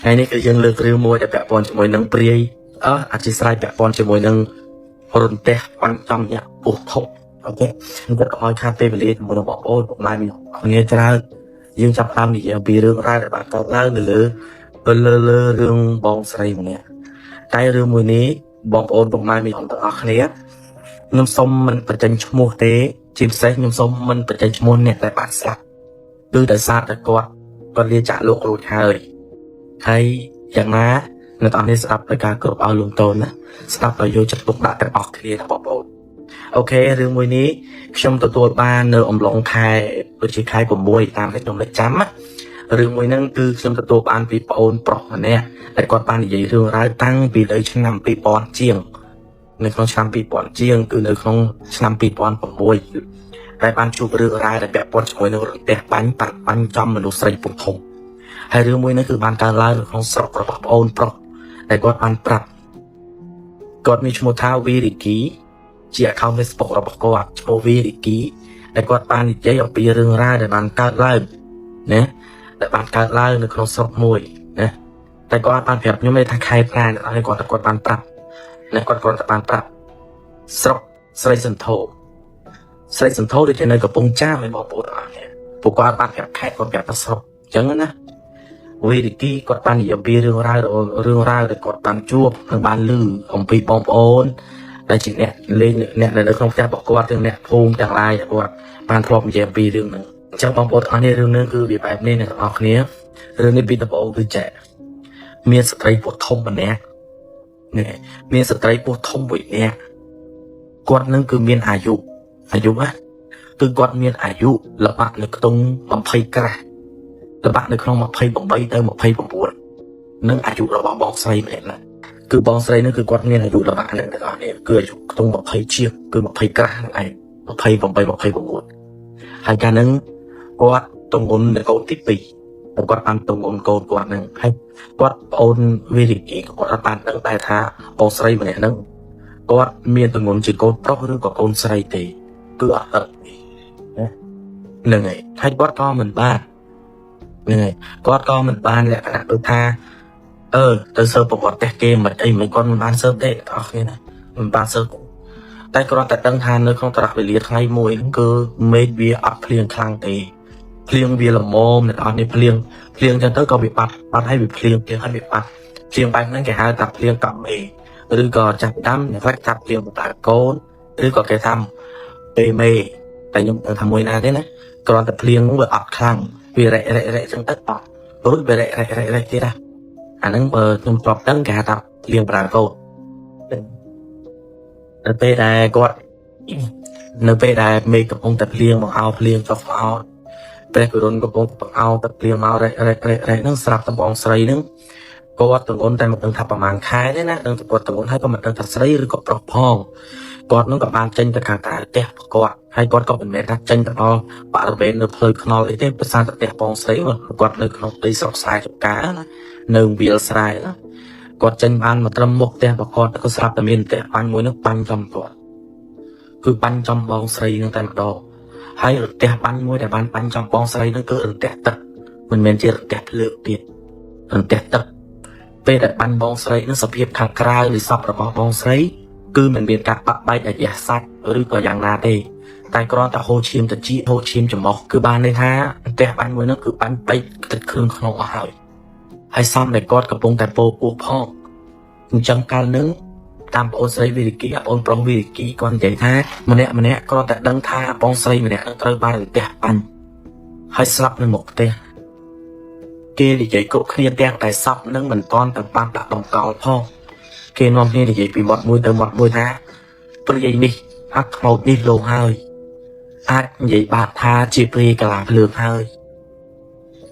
ថ្ងៃនេះគឺយើងលើករឿងមួយដែលពាក់ព័ន្ធជាមួយនឹងព្រាយអឺអធិស្ឋានពាក់ព័ន្ធជាមួយនឹងរន្ទះបាញ់ចំអ្នកពោះធំ OK អញ្ចឹងកុំឲ្យខាតពេលវេលាជាមួយនឹងបងប្អូនពុកម៉ែមានគ្នាច្រើនយើងចាប់ផ្ដើមនិយាយអំពីរឿងរ៉ាវដែលបានកើតឡើងនៅលើលើលើរឿងបងស្រីម្នាក់តែរឿងមួយនេះបងប្អូនពុកម៉ែមានទាំងអស់គ្នាខ្ញុំសូមមិនបញ្ចេញឈ្មោះទេជាពិសេសខ្ញុំសូមមិនបញ្ចេញឈ្មោះអ្នកដែលបានស្លាប់គឺដោយសារតែគាត់គាត់លាចាកលោករួចហើយ ហើយយ៉ាងណាអ្នកទាំងអស់នេះស្ដាប់ដោយការគ្រប់ឲ្យលងតូនណាស្ដាប់ដោយយកចិត្តទុកដាក់ទាំងអស់គ្នាណាបងប្អូន OK រឿងមួយនេះខ្ញុំទទួលបាននៅអំឡុងខែដូចជាខែ6តាមដែលខ្ញុំលេចចាំណារឿងមួយហ្នឹងគឺខ្ញុំទទួលបានពីប្អូនប្រុសម្នាក់ដែលគាត់បាននិយាយរឿងរ៉ាវតាំងពីលើឆ្នាំ2000ជាងនៅក្នុងឆ្នាំ2000ជាងគឺនៅក្នុងឆ្នាំ2006តែបានជួបរឿងរ៉ាវដែលពាក់ព័ន្ធជាមួយនឹងរន្ទះបាញ់បាត់បាញ់ចំមនុស្សស្រីពុំធំ ហើយរឿងមួយនេះគឺបានកើតឡើងនៅក្នុងស្រុករបស់ប្អូនប្រុសដែលគាត់បានប្រាប់គាត់មានឈ្មោះថាវីរីគីជា account Facebook របស់គាត់ឈ្មោះវីរីគីដែលគាត់បាននិយាយអំពីរឿងរ៉ាវដែលបានកើតឡើងណាដែលបានកើតឡើងនៅក្នុងស្រុកមួយណាតែគាត់បានប្រាប់ខ្ញុំទេថាខេត្តណាហើយគាត់តែគាត់បានប្រាប់ណាគាត់គាត់តែបានប្រាប់ស្រុកស្រីសន្ធោស្រីសន្ធោដូចជានៅកំពង់ចាមឯងបងប្អូនទាំងអស់គ្នាពួកគាត់បានប្រាប់ខេត្តគាត់ប្រាប់ថាស្រុកអញ្ចឹងណា វីរីគីគាត់បាននិយាយអំពីរឿងរ៉ាវរឿងរ៉ាវដែលគាត់បានជួបនិងបានឮអំពីបងប្អូនដែលជាអ្នកលេងអ្នកដែលនៅក្នុងផ្ទះរបស់គាត់ទាំងអ្នកភូមិទាំងឡាយគាត់បានធ្លាប់និយាយអំពីរឿងហ្នឹងអញ្ចឹងបងប្អូនទាំងអស់នេះរឿងហ្នឹងគឺវាបែបនេះអ្នកទាំងអស់គ្នារឿងនេះពីដំបូងគឺចែកមានស្ត្រីពោះធំម្នាក់នេះមានស្ត្រីពោះធំមួយនាក់គាត់នឹងគឺមានអាយុអាយុណាគឺគាត់មានអាយុល្បាក់នៅក្នុង20ក្រាស់ ល្បាក់នៅក្នុង28ទៅ29នឹងអាយុរបស់បងស្រីម្នាក់ណាគឺបងស្រីនឹងគឺគាត់មានអាយុល្បាក់នឹងទាំងអស់នេះគឺអាយុក្នុង20ជាងគឺ20ក្រាស់ហ្នឹងឯង28 29ហើយកាលហ្នឹងគាត់ទងន់នៅកូនទី2តែគាត់បានទងន់កូនគាត់ហ្នឹងហើយគាត់ប្អូនវីរីគីគាត់អត់បានដឹងដែរថាបងស្រីម្នាក់ហ្នឹងគាត់មានទងន់ជាកូនប្រុសឬក៏កូនស្រីទេគឺអត់ដឹងទេណាហ្នឹងហើយហើយគាត់ក៏មិនបាន ហ្នឹងហើយគាត់ក៏មិនបានលក្ខណៈដូចថាអឺទៅសើប្រវត្តិផ្ទះគេមិនអីមិនគាត់មិនបានសើទេបងប្អូនគ្នាណាមិនបានសើតែគ្រាន់តែដឹងថានៅក្នុងតរៈវេលាថ្ងៃមួយហ្នឹងគឺមេឃវាអត់ភ្លៀងខ្លាំងទេភ្លៀងវាល្មមអ្នកនរនេះភ្លៀងភ្លៀងចឹងទៅក៏វាបាត់បាត់ហើយវាភ្លៀងភ្លៀងហើយវាបាត់ភ្លៀងបែបហ្នឹងគេហៅថាភ្លៀងកក់មេឬក៏ចាស់ដាំអ្នកខ្លះថាភ្លៀងបតាកូនឬក៏គេថាពេលមេតែខ្ញុំដឹងថាមួយណាទេណាគ្រាន់តែភ្លៀងហ្នឹងវាអត់ខ្លាំង វារ៉ែរ៉ែរ៉ែចឹងទៅអត់រួចវារ៉ែរ៉ែរ៉ែរ៉ែទៀតណាអាហ្នឹងបើខ្ញុំធ្លាប់ដឹងគេហៅថាភ្លៀងប្រាកោនៅពេលដែលគាត់នៅពេលដែលមេឃកំពុងតែភ្លៀងមកអោភ្លៀងចុះមកអោព្រះករុណកំពុងតែបង្អោតែភ្លៀងមករ៉ែរ៉ែរ៉ែរ៉ែហ្នឹងស្រាប់តែបងស្រីហ្នឹងគាត់ទងន់តែមិនដឹងថាប្រហែលខែទេណាដឹងតែគាត់ទងន់ហើយក៏មិនដឹងថាស្រីឬក៏ប្រុសផងគាត់ហ្នឹងក៏បានចេញទៅខាងក្រៅផ្ទះរបស់គាត់ហើយគាត់ក៏មិនមែនថាចេញទៅដល់បរិវេណនៅផ្លូវថ្នល់អីទេព្រោះសារតែផ្ទះបងស្រីគាត់នៅក្នុងដីស្រុកស្រែចម្ការណានៅវាលស្រែណាគាត់ចេញបានមកត្រឹមមុខផ្ទះរបស់គាត់ក៏ស្រាប់តែមានផ្ទះបាញ់មួយហ្នឹងបាញ់ចំគាត់គឺបាញ់ចំបងស្រីហ្នឹងតែម្ដងហើយរន្ទះបាញ់មួយដែលបានបាញ់ចំបងស្រីហ្នឹងគឺរន្ទះទឹកមិនមែនជារន្ទះភ្លើងទៀតរន្ទះទឹកពេលដែលបាញ់បងស្រីហ្នឹងសភាពខាងក្រៅនៃសពរបស់បងស្រីគឺមិនមានការបាក់បែកអាយ៉ាសាច់ឬក៏យ៉ាងណាទេតែគ្រាន់តែហូរឈាមតិចហូរឈាមច្រមុះគឺបានន័យថាផ្ទះបាញ់មួយហ្នឹងគឺបាញ់បែកទឹកគ្រឿងក្នុងអស់ហើយហើយសំដែលគាត់កំពុងតែពោពោះផងអញ្ចឹងកាលហ្នឹងតាមប្អូនស្រីវីរីគីប្អូនប្រុសវីរីគីគាត់និយាយថាម្នាក់ម្នាក់គ្រាន់តែដឹងថាបងស្រីម្នាក់ហ្នឹងត្រូវបានផ្ទះបាញ់ហើយស្លាប់នៅមុខផ្ទះគេនិយាយគ្រប់គ្នាទាំងតែសពនឹងមិនទាន់ទៅបានដាក់បង្កល់ផងគេនាំគ្នានិយាយពីមាត់មួយទៅមាត់មួយថាព្រាយនេះអាខ្មោចនេះលោកហើយអាចនិយាយបាទថាជាព្រាយកលាភ្លើងហើយ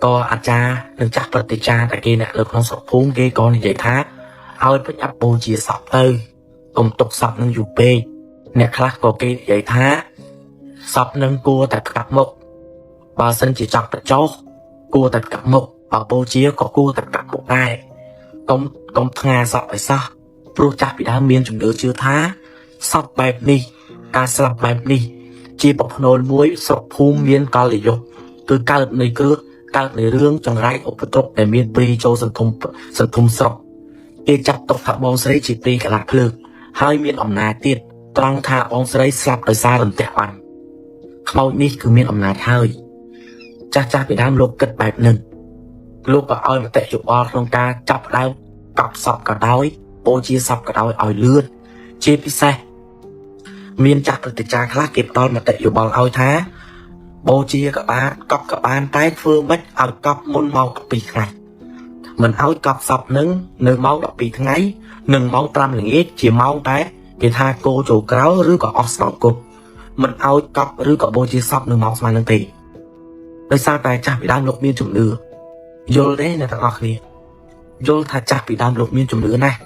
ក៏អាចារ្យនិងចាស់ប្រតិចារតែគេអ្នកនៅក្នុងស្រុកភូមិគេក៏និយាយថាឲ្យប្រញាប់បូជាសពទៅកុំទុកសពនឹងយូរពេកអ្នកខ្លះក៏គេនិយាយថាសពនឹងគួរតែផ្កាប់មុខបើសិនជាចង់បញ្ចុះគួរតែផ្កាប់មុខបើបូជាក៏គួរតែផ្កាប់មុខដែរកុំកុំថ្ងាសពឲ្យសោះព្រោះចាស់ពីដើមមានជំនឿជឿថាសពបែបនេះការស្លាប់បែបនេះជាប្រផ្នូលមួយស្រុកភូមិមានកលិយុគគឺកើតនៃគ្រោះ កើតនៃរឿងចង្រៃឧបទ្រពដែលមានព្រីចូលសង្គមសង្គមស្រុកគេចាត់ទុកថាបងស្រីជាព្រីកលាភ្លើងហើយមានអំណាចទៀតត្រង់ថាបងស្រីស្លាប់ដោយសាររន្ទះបាញ់ខ្មោចនេះគឺមានអំណាចហើយចាស់ចាស់ពីដើមលោកគិតបែបនឹងលោកក៏ឲ្យមតិយោបល់ក្នុងការចាប់ផ្ដើមកប់សពក៏ដោយបូជាសពក៏ដោយឲ្យលឿនជាពិសេសមានចាស់ព្រឹទ្ធាចារ្យខ្លះគេផ្ដល់មតិយោបល់ឲ្យថាបូជាក៏បានកប់ក៏បានតែធ្វើម៉េចឲ្យកប់មុនម៉ោង12ថ្ងៃមិនឲ្យកប់សពនឹងនៅម៉ោង12ថ្ងៃនិងម៉ោង5ល្ងាចជាម៉ោងតែគេថាគោចូលក្រោលឬក៏អស់ស្នងគុកមិនឲ្យកប់ឬក៏បូជាសពនៅម៉ោងស្មើនឹងទេដោយសារតែចាស់ពីដើមលោកមានជំនឿយល់ទេអ្នកទាំងអស់គ្នាយល់ថាចាស់ពីដើមលោកមានជំនឿណាស់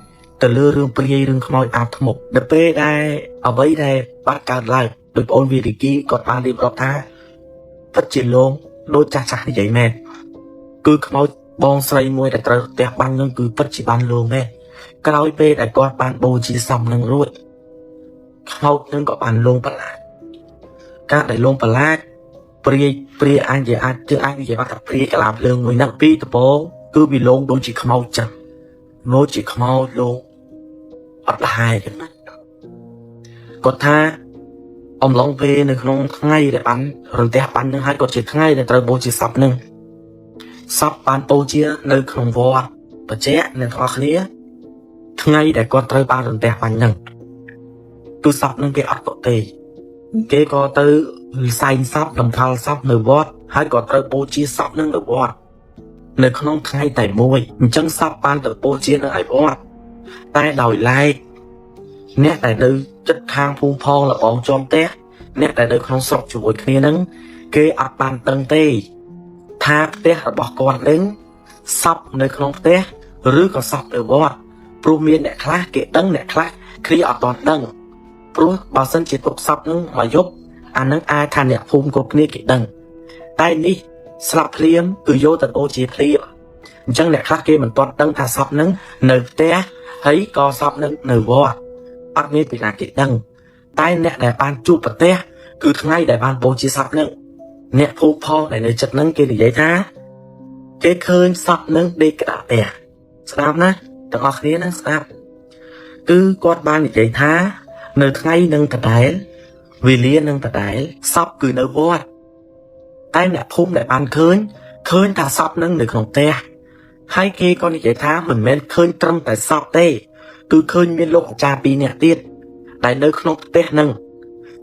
ទៅលើរឿងព្រាយរឿងខ្មោចអាបធ្មប់ដល់ពេលដែលអ្វីដែលបានកើតឡើងដោយបងអូនវីរីគីគាត់បានរៀបរាប់ថាពិតជាលងដូចចាស់ចាស់និយាយមែនគឺខ្មោចបងស្រីមួយដែលត្រូវផ្ទះបាញ់នឹងគឺពិតជាបានលងមែនក្រោយពេលដែលគាត់បានបូជាសំនឹងរួចខ្មោចនឹងក៏បានលងប្រឡាចការដែលលងប្រឡាចព្រាយព្រាយអញជាអាចជឿអញនិយាយថាព្រាយកលាភ្លើងមួយហ្នឹងពីដបងគឺវាលងដូចជាខ្មោចចឹងដូចជាខ្មោចលងអត់លហែចឹងណាគាត់ថាអំឡុងពេលនៅក្នុងថ្ងៃដែលបានរន្ទះបាញ់នឹងហើយគាត់ជាថ្ងៃដែលត្រូវបូជាសពនឹងសពបានបូជានៅក្នុងវត្តបច្ចៈអ្នកទាំងអស់គ្នាថ្ងៃដែលគាត់ត្រូវបានរន្ទះបាញ់នឹងគឺសពនឹងគេអត់កទេគេក៏ទៅសែងសពលំផលសពនៅវត្តហើយក៏ត្រូវបូជាសពនឹងនៅវត្តនៅក្នុងថ្ងៃតែមួយអញ្ចឹងសពបានទៅបូជានៅឯវត្តតែដោយឡែកអ្នកដែលនៅចិត្តខាងភូមិផងលបងជាំផ្ទះអ្នកដែលនៅក្នុងស្រុកជាមួយគ្នានឹងគេអត់បានដឹងទេថាផ្ទះរបស់គាត់នឹងសពនៅក្នុងផ្ទះឬក៏សពនៅវត្តព្រោះមានអ្នកខ្លះគេដឹងអ្នកខ្លះគ្នាអត់ទាន់ដឹងព្រោះបើសិនជាទុកសពនឹងមកយប់អានឹងអាចថាអ្នកភូមិគ្រប់គ្នាគេដឹងតែនេះស្លាប់ភ្លាមគឺយកទៅអូជាភ្លាមអញ្ចឹងអ្នកខ្លះគេមិនទាន់ដឹងថាសពនឹងនៅផ្ទះហើយក៏សពនឹងនៅវត្តអត់មានពីណាគេដឹងតែអ្នកដែលបានជួបប្រទះគឺថ្ងៃដែលបានបូជាសពនឹងអ្នកភូមិផងដែលនៅចិត្តនឹងគេនិយាយថាគេឃើញសពនឹងដេកក្តារផ្ទះស្ដាប់ណាទាំងអស់គ្នាណាស្ដាប់គឺគាត់បាននិយាយថានៅថ្ងៃនឹងដដែលវេលានឹងដដែលសពគឺនៅវត្តតែអ្នកភូមិដែលបានឃើញឃើញថាសពនឹងនៅក្នុងផ្ទះហើយគេក៏និយាយថាមិនមែនឃើញត្រឹមតែសពទេគឺឃើញមានលោកអាចារ្យពីរនាក់ទៀតដែលនៅក្នុងផ្ទះនឹង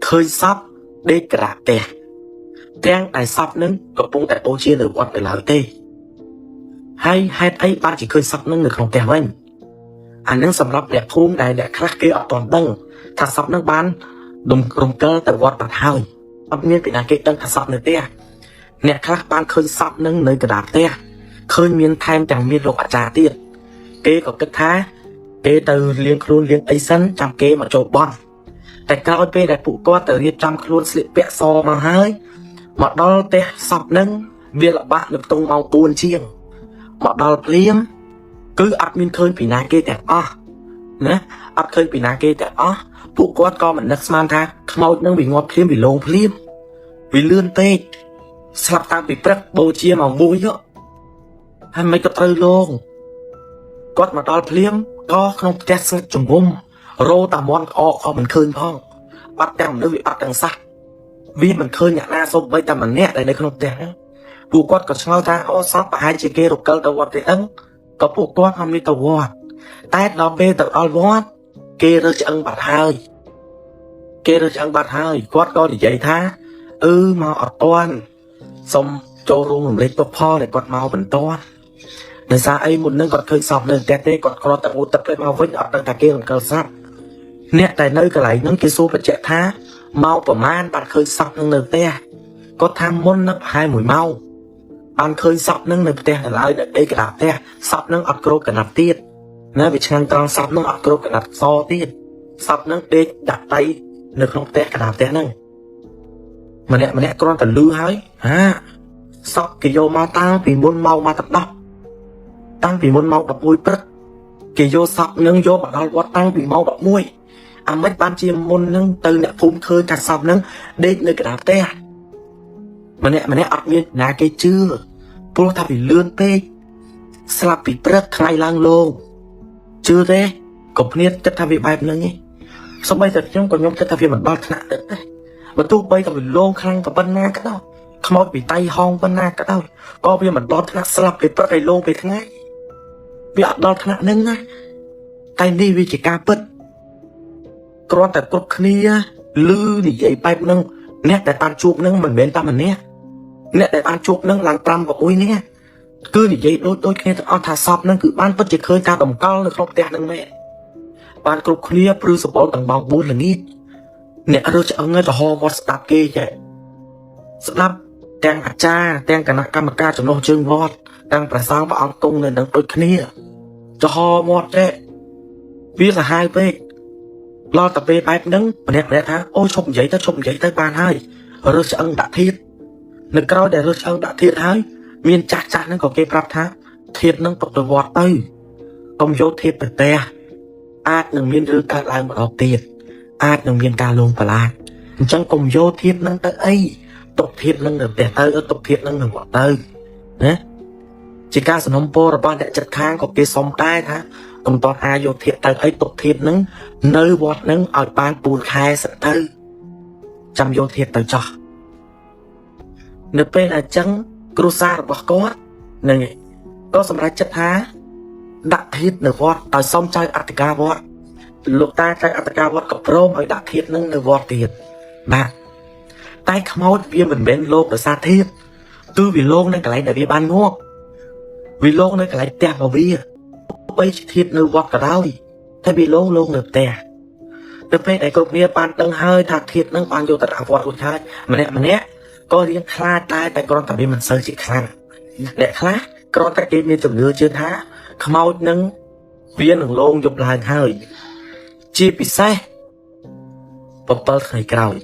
ឃើញសពដេកក្រាបផ្ទះទាំងដែលសពនឹងកំពុងតែបូជានៅវត្តនៅឡើយទេហើយហេតុអីបានជាឃើញសពនឹងនៅក្នុងផ្ទះវិញអានឹងសម្រាប់អ្នកភូមិដែលអ្នកខ្លះគេអត់ទាន់ដឹងថាសពនឹងបានដុំរំកិលទៅវត្តបាត់ហើយអត់មានពីណាគេដឹងថាសពនៅផ្ទះអ្នកខ្លះបានឃើញសពនឹងនៅកណ្ដាលផ្ទះឃើញមានថែមទាំងមានលោកអាចារ្យទៀតគេក៏គិតថាគេទៅលាងខ្លួនលាងអីសិនចាំគេមកចូលបន់តែក្រោយពេលដែលពួកគាត់ទៅរៀបចំខ្លួនស្លៀកពាក់សមកហើយមកដល់ផ្ទះសពនឹងវាលបាក់នៅខ្ទង់ម៉ោង4ជាងមកដល់ភ្លាមគឺអត់មានឃើញពីណាគេទាំងអស់ណាអត់ឃើញពីណាគេទាំងអស់ពួកគាត់ក៏មិននឹកស្មានថាខ្មោចនឹងវាងាប់ភ្លាមវាលងភ្លាមវាលឿនពេកស្លាប់តាំងពីព្រឹកបូជាម៉ោង1ហ៎ហើយមិនក៏ត្រូវលងគាត់មកដល់ភ្លាមក៏ក្នុងផ្ទះស្ងាត់ជំងំរោតាមន់ក្អកក៏មិនឃើញផងបាត់ទាំងមនុស្សវាបាត់ទាំងសត្វវាមិនឃើញអ្នកណាសូម្បីតែម្នាក់ដែលនៅក្នុងផ្ទះហ្នឹងពួកគាត់ក៏ឆ្ងល់ថាអូសពប្រហែលជាគេរកិលទៅវត្តទេអឹងក៏ពួកគាត់អត់មានទៅវត្តតែដល់ពេលទៅដល់វត្តគេរើសឆ្អឹងបាត់ហើយគេរើសឆ្អឹងបាត់ហើយគាត់ក៏និយាយថាអឺមកអត់ទាន់សុំចូលរួមរំលែកទុកផលដែលគាត់មកបន្តដោយសារអីមុននឹងគាត់ឃើញសពនៅផ្ទះទេគាត់គ្រាន់តែងូតទឹកទៅមកវិញអត់ដឹងថាគេរំកិលសពអ្នកតែនៅកន្លែងហ្នឹងគេសួរបញ្ជាក់ថាមកប្រមាណបានឃើញសពនឹងនៅផ្ទះគាត់ថាមុននឹងប្រហែល1ម៉ោងបានឃើញសពនឹងនៅផ្ទះនៅឡើយនៅដីកណ្ដាលផ្ទះសពនឹងអត់គ្របកណាត់ទៀតណាវាឆ្ងាញ់ត្រង់សពនឹងអត់គ្របកណាត់សទៀតសពនឹងដេកដាក់ដៃនៅក្នុងផ្ទះកណ្ដាលផ្ទះហ្នឹងម្នាក់ម្នាក់គ្រាន់តែលឺហើយហាសពគេយកមកតាំងពីមុនម៉ោងមកទៅ10តាំងពីមុនម៉ោង11ព្រឹកគេយកសពនឹងយកមកដល់វត្តតាំងពីម៉ោង11អាមិនបានជាមុននឹងទៅអ្នកភូមិឃើញថាសពនឹងដេកនៅកណ្ដាលផ្ទះម្នាក់ម្នាក់អត់មានណាគេជឿ ព្រោះថាវាលឿនពេកស្លាប់ពីព្រឹកថ្ងៃឡើងលោកជឿទេក៏គ្នាគិតថាវាបែបហ្នឹងឯងសូម្បីតែខ្ញុំក៏ខ្ញុំគិតថាវាមិនដល់ថ្នាក់ទឹកដែរបើទោះបីតែវាលងខ្លាំងក៏ប៉ុណ្ណាក៏ដោយខ្មោចពីតៃហោងប៉ុណ្ណាក៏ដោយក៏វាមិនដល់ថ្នាក់ស្លាប់ពីព្រឹកឲ្យលងពីថ្ងៃវាអត់ដល់ថ្នាក់ហ្នឹងណាតែនេះវាជាការពិតគ្រាន់តែគ្រប់គ្នាឮនិយាយបែបហ្នឹងអ្នកដែលបានជួបហ្នឹងមិនមែនតែម្នាក់អ្នកដែលបានជួបហ្នឹងឡើង5 6នាក់គឺនិយាយដូចដូចគ្នាទាំងអស់ថាសពហ្នឹងគឺបានពិតជាឃើញការតម្កល់នៅក្នុងផ្ទះហ្នឹងមែនបានគ្រប់គ្នាព្រឺសម្បុរទាំងម៉ោង4ល្ងាចអ្នករើសឆ្អឹងឲ្យចំហវត្តស្ដាប់គេចេះស្ដាប់ទាំងអាចារ្យទាំងគណៈកម្មការចំណុះជើងវត្តទាំងព្រះសង្ឃព្រះអង្គគង់នៅនឹងដូចគ្នាចំហមាត់ចេះវាសាហាវពេកដល់តែពេលបែបហ្នឹងម្នាក់ម្នាក់ថាអូឈប់និយាយទៅឈប់និយាយទៅបានហើយរើសឆ្អឹងដាក់ធាតនៅក្រោយដែលរើសឆ្អឹងដាក់ធាតហើយមានចាស់ចាស់ហ្នឹងក៏គេប្រាប់ថាធាតហ្នឹងទុកទៅវត្តទៅកុំយកធាតទៅផ្ទះអាចនឹងមានរឿងកើតឡើងម្ដងទៀតអាចនឹងមានការលងប្រឡាចអញ្ចឹងកុំយកធាតហ្នឹងទៅអីទុកធាតហ្នឹងនៅផ្ទះទៅទុកធាតហ្នឹងនៅវត្តទៅណាជាការសំណូមពររបស់អ្នកចិត្តខាងក៏គេសុំដែរថាកុំតោះអាយកធាតទៅអីទុកធាតហ្នឹងនៅវត្តហ្នឹងឲ្យបាន4ខែសិនទៅចាំយកធាតទៅចោះនៅពេលអញ្ចឹងគ្រួសាររបស់គាត់នឹងក៏សម្រេចចិត្តថាដាក់ធាតនៅវត្តដោយសុំចៅអធិការវត្តលោកតាចៅអធិការវត្តក៏ព្រមឲ្យដាក់ធាតនឹងនៅវត្តទៀតបាទតែខ្មោចវាមិនមែនលោកដោយសារធាតគឺវាលោកនៅកន្លែងដែលវាបានងាប់វាលោកនៅកន្លែងផ្ទះរបស់វាបីជាធាតនៅវត្តក៏ដោយតែវាលោកលោកនៅផ្ទះទៅពេលដែលគ្រប់គ្នាបានដឹងហើយថាធាតនឹងបានយកទៅដាក់វត្តរួចហើយម្នាក់ម្នាក់ក៏រៀងខ្លាចដែរតែគ្រាន់តែវាមិនសូវជាខ្លាំងអ្នកខ្លះគ្រាន់តែគេមានជំនឿជឿថាខ្មោចនឹងវានឹងលងយប់ឡើងហើយជាពិសេស7ថ្ងៃក្រោយ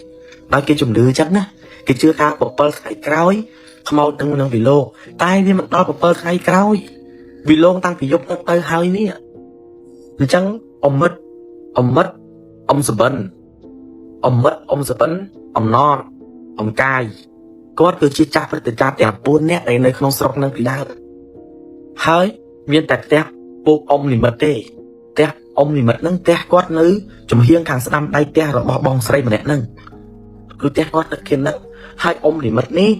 បើគេជំនឿចឹងណាគេជឿថា7ថ្ងៃក្រោយខ្មោចនឹងនឹងវាលោកតែវាមិនដល់7ថ្ងៃក្រោយវាលងតាំងពីយប់ទៅទៅហើយនេះអញ្ចឹងអមិតអមិតអមសបិនអមិតអមសបិនអំណតអំកាយគាត់គឺជាចាស់ព្រឹទ្ធាចារ្យទាំង4នាក់ដែលនៅក្នុងស្រុកនឹងពីដើមហើយមានតែផ្ទះពូកអ៊ំនិមិត្តទេផ្ទះអ៊ំនិមិត្តហ្នឹងផ្ទះគាត់នៅចំហៀងខាងស្ដាំដៃផ្ទះរបស់បងស្រីម្នាក់ហ្នឹងគឺផ្ទះគាត់នៅគៀនហ្នឹងហើយអ៊ំនិមិត្តនេះ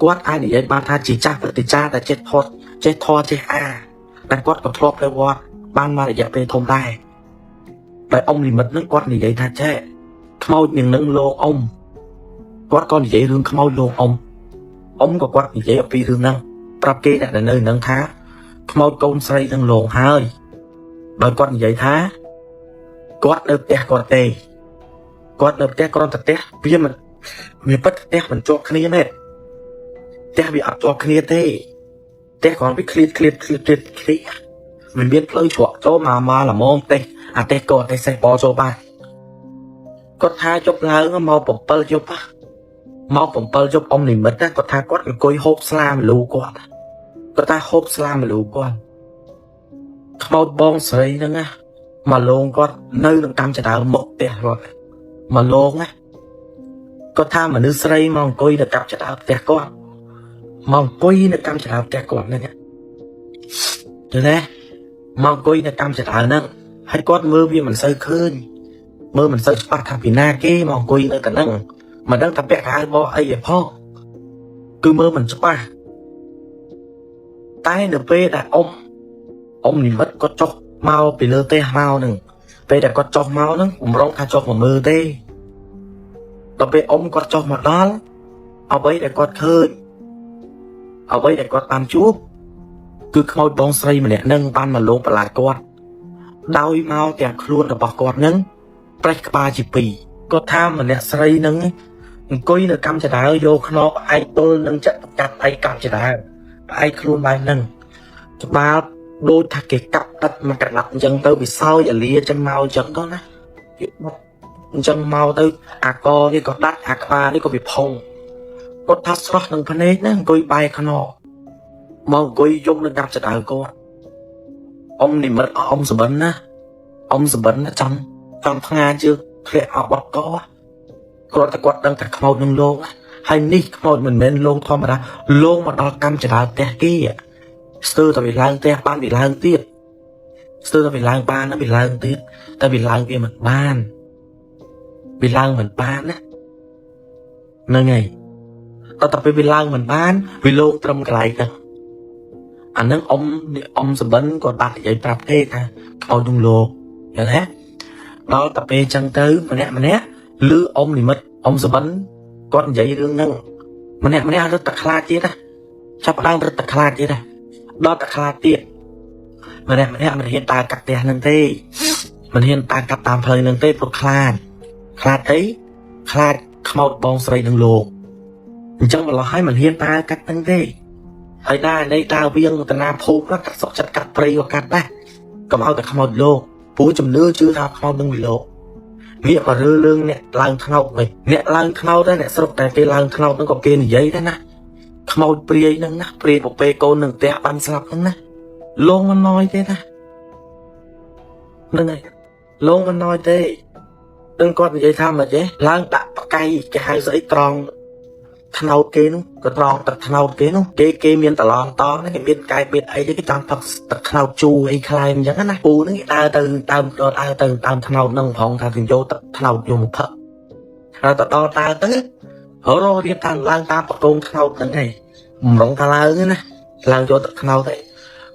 គាត់អាចនិយាយបានថាជាចាស់ព្រឹទ្ធាចារ្យដែលចេះថតចេះធរចេះអាតែគាត់ក៏ធ្លាប់ទៅវត្តបានមករយៈពេលធំដែរតែអ៊ំនិមិត្តហ្នឹងគាត់និយាយថាចេះខ្មោចនឹងនឹងលោកអ៊ំគាត់ក៏និយាយរឿងខ្មោចលោកអ៊ំអ៊ំក៏គាត់និយាយអំពីរឿងហ្នឹងប្រាប់គេអ្នកដែលនៅហ្នឹងថាខ្មោចកូនស្រីនឹងលោកហើយដោយគាត់និយាយថាគាត់នៅផ្ទះគាត់ទេគាត់នៅផ្ទះគ្រាន់តែផ្ទះវាមិនវាពិតផ្ទះមិនជាប់គ្នាទេផ្ទះវាអត់ជាប់គ្នាទេផ្ទះគ្រាន់វាឃ្លាតឃ្លាតឃ្លាតឃ្លាតឃ្លាតមិនមានផ្លូវជ្រក់ចូលមកមកល្មមផ្ទះអាផ្ទះក៏ផ្ទះសេះបចូលបានគាត់ថាជប់ឡើងមក7យប់មក7យប់អ៊ំនិមិត្តគាត់ថាគាត់អង្គុយហូបស្លាមលូគាត់គាត់ថាហូបស្លាមលូគាត់ខ្មោចបងស្រីហ្នឹងណាមកលងគាត់នៅនឹងតាមចដើមមុខផ្ទះគាត់មកលងណាគាត់ថាមនុស្សស្រីមកអង្គុយនៅកាប់ចដើមផ្ទះគាត់មកអង្គុយនៅតាមចដើមផ្ទះគាត់ហ្នឹងឃើញទេមកអង្គុយនៅតាមចដើមហ្នឹងហើយគាត់មើលវាមិនសូវឃើញមើលមិនសូវច្បាស់ថាពីណាគេមកអង្គុយនៅកណ្ដឹងមិនដឹងថាពាក់ខោអាវបអីឯផងគឺមើលមិនច្បាស់តែនៅពេលដែលអ៊ំអ៊ំនិមិត្តគាត់ចុះមកពីលើផ្ទះមកហ្នឹងពេលដែលគាត់ចុះមកហ្នឹងបំរុងថាចុះមកមើលទេដល់ពេលអ៊ំគាត់ចុះមកដល់អ្វីដែលគាត់ឃើញអ្វីដែលគាត់បានជួបគឺខ្មោចបងស្រីម្នាក់ហ្នឹងបានមកលងបន្លាចគាត់ដោយមកទាំងខ្លួនរបស់គាត់ហ្នឹងប្រេះក្បាលជាពីរគាត់ថាម្នាក់ស្រីហ្នឹងអង្គុយនៅកម្មចដើយកខ្នងផ្អែកទល់នឹងចាក់កាត់ឯកម្មចដើផ្អែកខ្លួនបែបហ្នឹងក្បាលដូចថាគេកាប់ដិតមកកណ្ដាប់អញ្ចឹងទៅវាសោយអាលាអញ្ចឹងមកអញ្ចឹងទៅណាវាបុកអញ្ចឹងមកទៅអាកនេះក៏ដាច់អាក្បាលនេះក៏វាផុងគាត់ថាស្រស់នឹងភ្នែកណាអង្គុយបែកខ្នងមកអង្គុយយំនឹងកាប់ចដើគាត់អ៊ំនិមិត្តអ៊ំសបិនណាអ៊ំសបិនណាចង់ចង់ផ្ងាជើងធ្លាក់អបត់កគ្រាន់តែគាត់ដឹងថាខ្មោចនឹងលោក ហើយនេះខ្មោចមិនមែនលងធម្មតាលងមកដល់កម្មចរាលផ្ទះគេស្ទើរតែវាឡើងផ្ទះបានវាឡើងទៀតស្ទើរតែវាឡើងបានណាវាឡើងទៀតតែវាឡើងវាមិនបានវាឡើងមិនបានណាហ្នឹងហើយតើតែពេលវាឡើងមិនបានវាលងត្រឹមកន្លែងទៅអាហ្នឹងអ៊ំអ៊ំសម្បិនគាត់បាននិយាយប្រាប់ទេថាខ្មោចនឹងលោកយល់ទេដល់តែពេលចឹងទៅម្នាក់ម្នាក់ឮអ៊ំនិមិត្តអ៊ំសម្បិនគាត់និយាយរឿងហ្នឹងម្នាក់ម្នាក់រត់តែខ្លាចទៀតណាចាប់ផ្ដើមរត់តែខ្លាចទៀតណាដល់តែខ្លាចទៀតម្នាក់ម្នាក់មិនហ៊ានដើរកាត់ផ្ទះហ្នឹងទេមិនហ៊ានដើរកាត់តាមផ្លូវហ្នឹងទេព្រោះខ្លាចខ្លាចអីខ្លាចខ្មោចបងស្រីនឹងលោកអញ្ចឹងម្ល៉េះហើយមិនហ៊ានដើរកាត់ហ្នឹងទេហើយដែរនៃដើរវៀងតាណាភូមិកាត់សុកចិត្តកាត់ព្រៃក៏កាត់ដែរកុំឲ្យតែខ្មោចលោកព្រោះជំនឿជឿថាខ្មោចនឹងវាលោកងាកមករើរឿងអ្នកឡើងថ្នោតវិញអ្នកឡើងថ្នោតដែរអ្នកស្រុកតែគេឡើងថ្នោតហ្នឹងក៏គេនិយាយដែរណាខ្មោចព្រាយហ្នឹងណាព្រាយពពេកូននឹងផ្ទះបាញ់ស្លាប់ហ្នឹងណាលងមិនណយទេណាហ្នឹងហើយលងមិនណយទេនឹងគាត់និយាយថាមិនទេឡើងដាក់បកៃគេហៅស្អីត្រង់ថ្នោតគេនោះក៏ត្រង់ទឹកថ្នោតគេនោះគេគេមានតឡងតងគេមានកែមានអីគេចង់ផឹកទឹកថ្នោតជូរអីខ្លែមអញ្ចឹងណាពូហ្នឹងគេដើរទៅដើមដើរទៅដើមថ្នោតហ្នឹងផងថាគេយកទឹកថ្នោតយកមកផឹកហើយទៅដល់ដើរទៅរករៀបតាមឡើងតាមបកងថ្នោតហ្នឹងឯងបំរុងថាឡើងណាឡើងយកទឹកថ្នោតឯង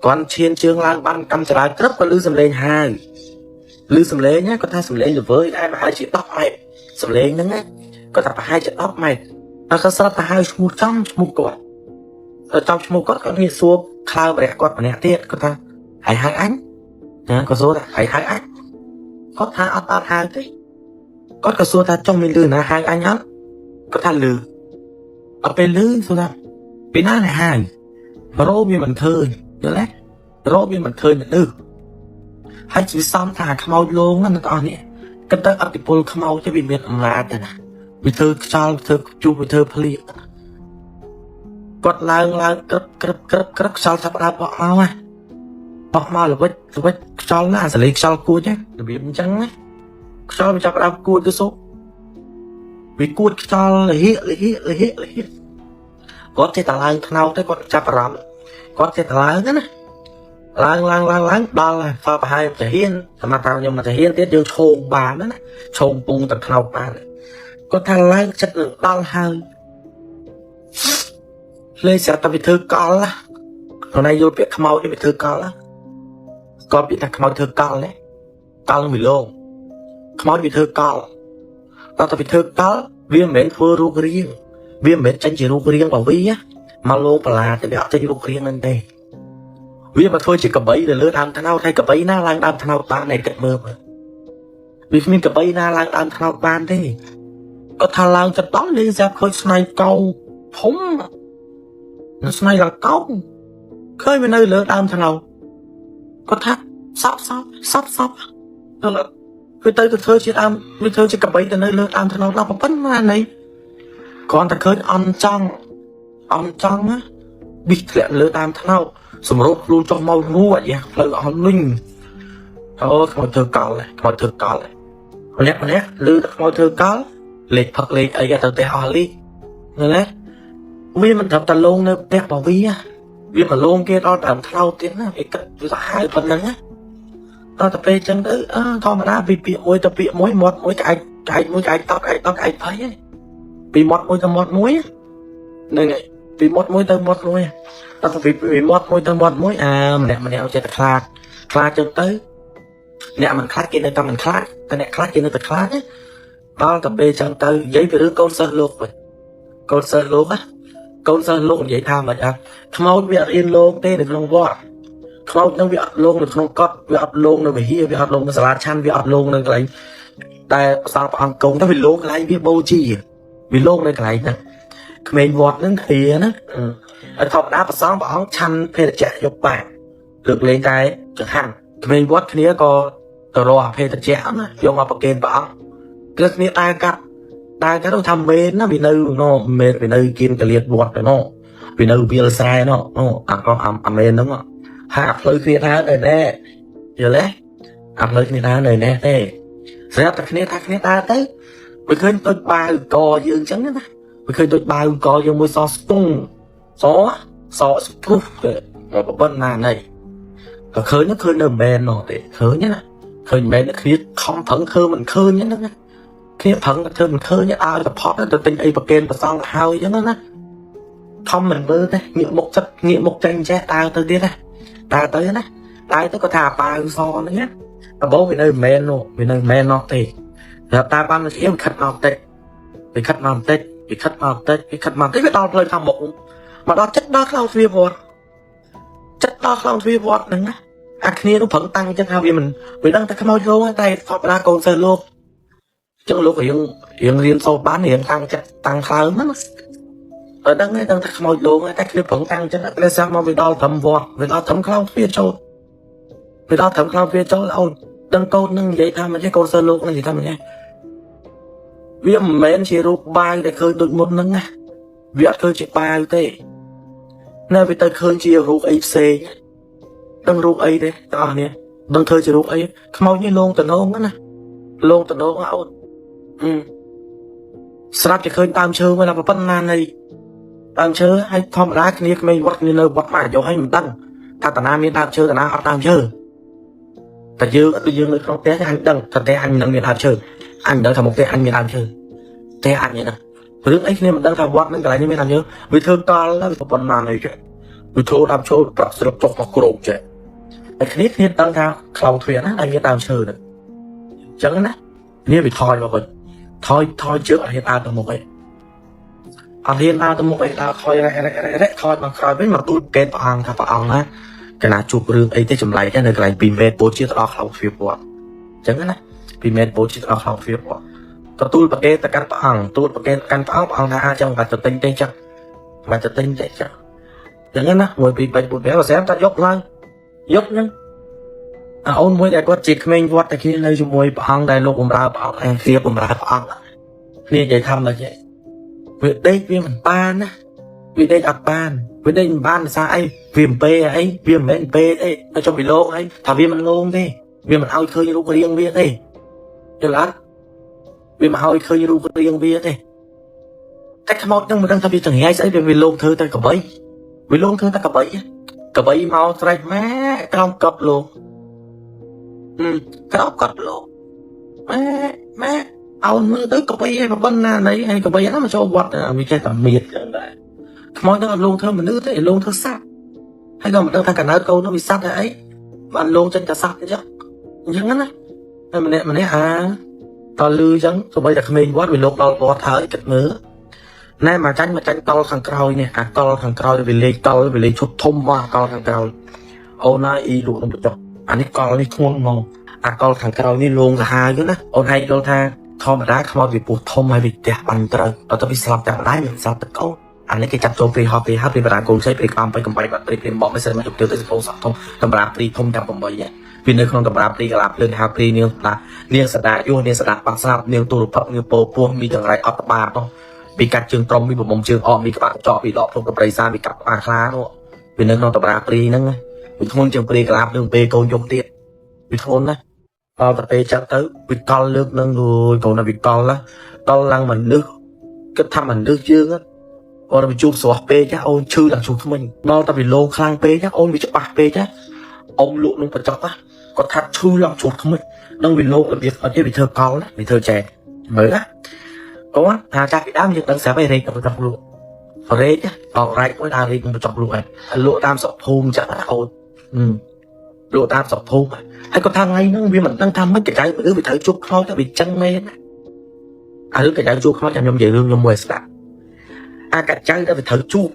គាត់ឈានជើងឡើងបានកម្មចរាក្រឹបក៏លឺសំឡេងហៅលឺសំឡេងណាគាត់ថាសំឡេងល្វើយដែរប្រហែលជា10ម៉ែត្រសំឡេងហ្នឹងណាគាត់ថាប្រហែលជា10ម៉ែត្រហើយគាត់ស្រាប់តែហៅឈ្មោះចំឈ្មោះគាត់ទៅចំឈ្មោះគាត់គាត់ងាកសួរខ្លើម្នាក់គាត់ម្នាក់ទៀតគាត់ថាហើយហៅអញណាគាត់សួរថាហើយហៅអញគាត់ថាអត់អត់ហៅទេគាត់ក៏សួរថាចុះមានលឺណាហៅអញអត់គាត់ថាលឺអត់ពេលលឺសួរថាពីណាណែហៅរោវាមិនឃើញយល់ទេរោវាមិនឃើញមនុស្សហើយជាសំថាខ្មោចលងណាអ្នកទាំងអស់នេះគិតទៅអតិពលខ្មោចទៅវាមានអំណាចទៅណាវាធ្វើខ្យល់ធ្វើជួបវាធ្វើភ្លៀងគាត់ឡើងឡើងក្រឹបក្រឹបក្រឹបក្រឹបខ្យល់ថាផ្ដើមបក់មកណាបក់មកល្វិចល្វិចខ្យល់ណាសលេងខ្យល់គួចណារបៀបអញ្ចឹងណាខ្យល់វាចាប់ផ្ដើមគួចទៅសុវាគួចខ្យល់លហៀកលហៀកលហៀកលហៀកគាត់ចេះតែឡើងថ្នោតទៅគាត់ចាប់អារម្មណ៍គាត់ចេះតែឡើងណាឡើងឡើងឡើងឡើងដល់សល់ប្រហែលទាហានសម្រាប់តាមខ្ញុំមកទាហានទៀតយើងឈោងបានណាឈោងពងតែថ្នោតបានគាត់ថាឡើងចិត្តនឹងដល់ហើយលេស្រាប់តែវាធ្វើកលណាខ្លួនឯងយល់ពាក្យខ្មោចនេះវាធ្វើកលណាគាត់ពាក្យថាខ្មោចធ្វើកលណាកលនឹងវាលងខ្មោចវាធ្វើកលដល់តែវាធ្វើកលវាមិនមែនធ្វើរូបរាងវាមិនមែនចេញជារូបរាងរបស់វាមកលងបន្លាតែវាអត់ចេញរូបរាងហ្នឹងទេវាមកធ្វើជាកបីទៅលើដើមថ្នោតហើយកបីណាឡើងដើមថ្នោតបានឯគិតមើលមើលវាគ្មានកបីណាឡើងដើមថ្នោតបានទេគាត់ថាឡើងទៅដល់លេងស្រាប់ឃើញស្នៃកោធំស្នៃឡើងកោឃើញវានៅលើដើមថ្នោតគាត់ថាសប់សប់សប់សប់ដល់វាទៅទៅធ្វើជាដើមវាធ្វើជាកបីទៅនៅលើដើមថ្នោតដល់ប៉ុណ្ណានេះគ្រាន់តែឃើញអន់ចង់អន់ចង់ណាប៊ីធ្លាក់លើដើមថ្នោតសម្រូបខ្លួនចុះមករួចយ៉ាផ្លូវអស់លុញអូខ្មោចធ្វើកលខ្មោចធ្វើកលម្នាក់ម្នាក់ឮតែខ្មោចធ្វើកលលេខផឹកលេខអីទៅផ្ទះអស់លីណាវាមិនត្រឹមតែលងនៅផ្ទះរបស់វាវាមកលងគេដល់ដើមថ្នោតទៀតណាវាគិតវាសាហាវប៉ុណ្ណឹងណាដល់តែពេលចឹងទៅអឺធម្មតាពីពាក្យមួយទៅពាក្យមួយមាត់មួយក្អែកក្អែកមួយក្អែកតប់ក្អែកតប់ក្អែកភ័យហ្នឹងពីមាត់មួយទៅមាត់មួយហ្នឹងហើយពីមាត់មួយទៅមាត់មួយដល់ទៅពីមាត់មួយទៅមាត់មួយអាម្នាក់ម្នាក់ចេះតែខ្លាចខ្លាចចឹងទៅអ្នកមិនខ្លាចគេនៅតែមិនខ្លាចតែអ្នកខ្លាចគេនៅតែខ្លាចណាដល់តែពេលចឹងទៅនិយាយពីរឿងកូនសិស្សលោកវិញកូនសិស្សលោកណាកូនសិស្សលោកនិយាយថាមិនអត់ខ្មោចវាអត់រៀនលោកទេនៅក្នុងវត្តខ្មោចនឹងវាអត់លងនៅក្នុងកត់វាអត់លងនៅវិហារវាអត់លងនៅសាលាឆាន់វាអត់លងនៅកន្លែងតែសល់ព្រះអង្គកងទៅវាលងកន្លែងវាបូជាវាលងនៅកន្លែងហ្នឹងក្មេងវត្តហ្នឹងគ្រាណាហើយធម្មតាប្រសងព្រះអង្គឆាន់ភេទជ្ជៈយកបាក់លើកលែងតែចង្ហាន់ក្មេងវត្តគ្នាក៏ទៅរកអភេទជ្ជៈណាយកមកប្រគេនព្រះអង្គគឺគ្នាដើរកាត់ដើរកាត់ទៅថាមេនណាវានៅណមេនវានៅគៀនកលៀតវត្តទៅណវានៅវាលស្រែណអូអាក៏អាមេនហ្នឹងហាក់ផ្លូវគ្នាដើរនៅណែយល់ទេអាផ្លូវគ្នាដើរនៅណែទេស្រាប់តែគ្នាថាគ្នាដើរទៅវាឃើញដូចបាវកយើងអញ្ចឹងណា វាឃើញដូចបាវកយើងមួយសស្ទង់សសស្ពុះទៅប៉ុណ្ណាណីក៏ឃើញឃើញនៅមែននោះទេឃើញណាឃើញមែនគ្នាខំប្រឹងធ្វើមិនឃើញហ្នឹងណាគ្នាប្រឹងធ្វើមិនឃើញឲ្យតែផតទៅទិញអីប្រកេនប្រសងហើយអញ្ចឹងណាខំមិនមើលទេងាកមុខចិត្តងាកមុខចេញចេះដើរទៅទៀតណាដើរទៅណាដើរទៅក៏ថាបាវសហ្នឹងណាដំបូងវានៅមែននោះវានៅមែននោះទេតែតាមបានវាខិតមកតិចវាខិតមកតិចវាខិតមកតិចវាខិតមកតិចវាដល់ផ្លូវខាងមុខមកដល់ចិត្តដល់ខ្លោងទ្វារវត្តចិត្តដល់ខ្លោងទ្វារវត្តហ្នឹងណាអាគ្នានោះប្រឹងតាំងចឹងថាវាមិនវាដឹងតែខ្មោចលោកតែធម្មតាកូនសិស្សលោកចឹងលោករៀងរៀងរៀនសូត្របានរៀងតាំងចិត្តតាំងខ្លើមណាអត់ដឹងទេដឹងតែខ្មោចលោកតែគ្នាប្រឹងតាំងចិត្តគ្នាសាមកវាដល់ត្រឹមវត្តវាដល់ត្រឹមខ្លោងទ្វារចូលវាដល់ត្រឹមខ្លោងទ្វារចូលអូនដឹងកូននឹងនិយាយថាមិនទេកូនសិស្សលោកនឹងនិយាយថាមិនទេវាមិនមែនជារូបបាវដែលឃើញដូចមុនហ្នឹងណាវាអត់ឃើញជាបាវទេនៅវាទៅឃើញជារូបអីផ្សេងដឹងរូបអីទេទាំងអស់គ្នាដឹងឃើញជារូបអីខ្មោចនេះលងតំណងណាលងតំណងអូនស្រាប់តែឃើញដើមឈើមួយណាប៉ុណ្ណានៃដើមឈើហើយធម្មតាគ្នាក្មេងវត្តគ្នានៅវត្តមកយកឲ្យមិនដឹងថាតាណាមានដើមឈើតាណាអត់ដើមឈើតែយើងអត់យើងនៅក្នុងផ្ទះអញដឹងថាផ្ទះអញនឹងមានដើមឈើអញមិនដឹងថាមុខផ្ទះអញមានដើមឈើផ្ទះអញហ្នឹងរឿងអីគ្នាមិនដឹងថាវត្តហ្នឹងកន្លែងនេះមានដើមឈើវាធ្វើកលវាប៉ុណ្ណានេះចេះវាធ្វើដើមឈើប្រាក់ស្រុកចុះមកក្រោកចេះតែគ្នាគ្នាដឹងថាខ្លោងទ្វារណាដែលមានដើមឈើហ្នឹងអញ្ចឹងណានេះវាថយមកវិញថយថយជើងអត់ហ៊ានដើរទៅមុខអីអត់ហ៊ានដើរទៅមុខអីដើរថយរ៉េរ៉េរ៉េថយមកក្រោយវិញមកទូលកេតព្រះអង្គថាព្រះអង្គណាកណាជួបរឿងអីទេចម្លែកនៅកន្លែង2ម៉ែត្រពោជាទៅដល់ខ្លោងទ្វារវត្តអញ្ចឹងណា2ម៉ែត្រពោជាទៅដល់ខ្លោងទ្វារវត្តក៏ទូលប្រកេតទៅកាន់ព្រះអង្គទូលប្រកេតកាន់ព្រះអង្គព្រះអង្គថាអាចង់បាច់ទៅទិញទេចឹងបាច់ទៅទិញទេចឹងអញ្ចឹងណា1 2 3 4 5ស្រាប់តែយកឡើងយកហ្នឹងអាអូនមួយដែលគាត់ជាក្មេងវត្តតែគ្នានៅជាមួយព្រះអង្គដែលលោកបំរើព្រះអង្គឯងគ្នាបំរើព្រះអង្គគ្នានិយាយថាមកចេះវាដេកវាមិនបានណាវាដេកអត់បានវាដេកមិនបានដោយសារអីវាអំពេអីវាមិនមែនអំពេអីទៅចុះពីលោកអីថាវាមិនលងទេវាមិនឲ្យឃើញរូបរាងវាទេយល់អត់វាមិនឲ្យឃើញរូបរាងវាទេតែខ្មោចនឹងមិនដឹងថាវាចង្រៃស្អីវាលងធ្វើតែកបីវាលងធ្វើតែកបីកបីមកស្រេចម៉ែក្រោមកប់លោកក្រោមកប់លោកម៉ែម៉ែអោនមើលទៅកបីឯងប៉ុណ្ណាណីហើយកបីហ្នឹងមកចូលវត្តវាចេះតែមៀតចឹងដែរខ្មោចនឹងអត់លងធ្វើមនុស្សទេលងធ្វើសត្វហើយក៏មិនដឹងថាកណើតកូននោះវាសត្វតែអីបានលងចេញតែសត្វអញ្ចឹងអញ្ចឹងណាហើយម្នាក់ម្នាក់អាតលឺអញ្ចឹងសូម្បីតែក្មេងវត្តវាលោកដល់វត្តហើយគិតមើលណែមកចាញ់មកចាញ់កលខាងក្រោយនេះអាកលខាងក្រោយវាលេខកលវាលេខឈុតធំមកអាកលខាងក្រោយអូនណាអ៊ីលក់នំបញ្ចុះអានេះកលនេះធ្ងន់ហ្មងអាកលខាងក្រោយនេះលងសាហាវណាអូនឯងយល់ថាធម្មតាខ្មោចវាពោះធំហើយវាផ្ទះបាញ់ត្រូវដល់ទៅវាស្លាប់តែម្ដាយវាស្លាប់តែកូនអានេះគេចាប់ចូលព្រីហោព្រីហោព្រីបារាកូនស្រីព្រីកំបៃកំបៃបាត់ព្រីព្រីបកមិនសិនមកជទៅទៅសពោសក់ធំតម្រាព្រីធំទាំង8វានៅក្នុងតម្រាព្រីកលាភ្លើងហាព្រីនាងស្ដានាងសដាយុនាងសដាបាក់ស្លាប់នាងទូរភពនាងពោពោះមានចង្រៃអត់បាបនោះពីកាត់ជើងត្រំមានប្រមុំជើងអកមានក្បាលកញ្ចក់ពីដកភ្នំកប្រៃសាពីកាប់ក្បាលខ្លានោះវានៅក្នុងតម្រាព្រីហ្នឹងវាធ្ងន់ជាងព្រីកលាភ្លើងពេលកូនយំទៀតវាធ្ងន់ណាដល់ទៅពេលចឹងទៅវាកលលើកនឹងអូយកូនវាកលណាកលឡើងមនុស្សគិតថាមនុស្សយើងគាត់ទៅជួបស្រស់ពេកអូនឈឺដល់ជួបថ្មិញដល់តែវាលោខ្លាំងពេកអូនវាច្បាស់ពេកអ៊ំលក់នឹងបញ្ចុះគាត់ថាឈឺឡើងជួបថ្មិញនឹងវាលោករបៀបអត់ទេវាធ្វើកលណាវាធ្វើចែមើលណាកូនថាចាស់ពីដើមយើងដឹងស្រាប់ឯរេកទៅបញ្ចុះលក់រេកអករ៉ែកមួយដើររេកនឹងបញ្ចុះលក់ឯងលក់តាមស្រុកភូមិចឹងណាអូនលក់តាមស្រុកភូមិហើយគាត់ថាថ្ងៃហ្នឹងវាមិនដឹងថាម៉េចកចៅមនុស្សវាត្រូវជួបខ្មោចតែវាចឹងមែនណាអារឿងកចៅជួបខ្មោចចាំខ្ញុំនិយាយរឿងខ្ញុំមួយស្ដាប់អាកចៅដែលវាត្រូវជួប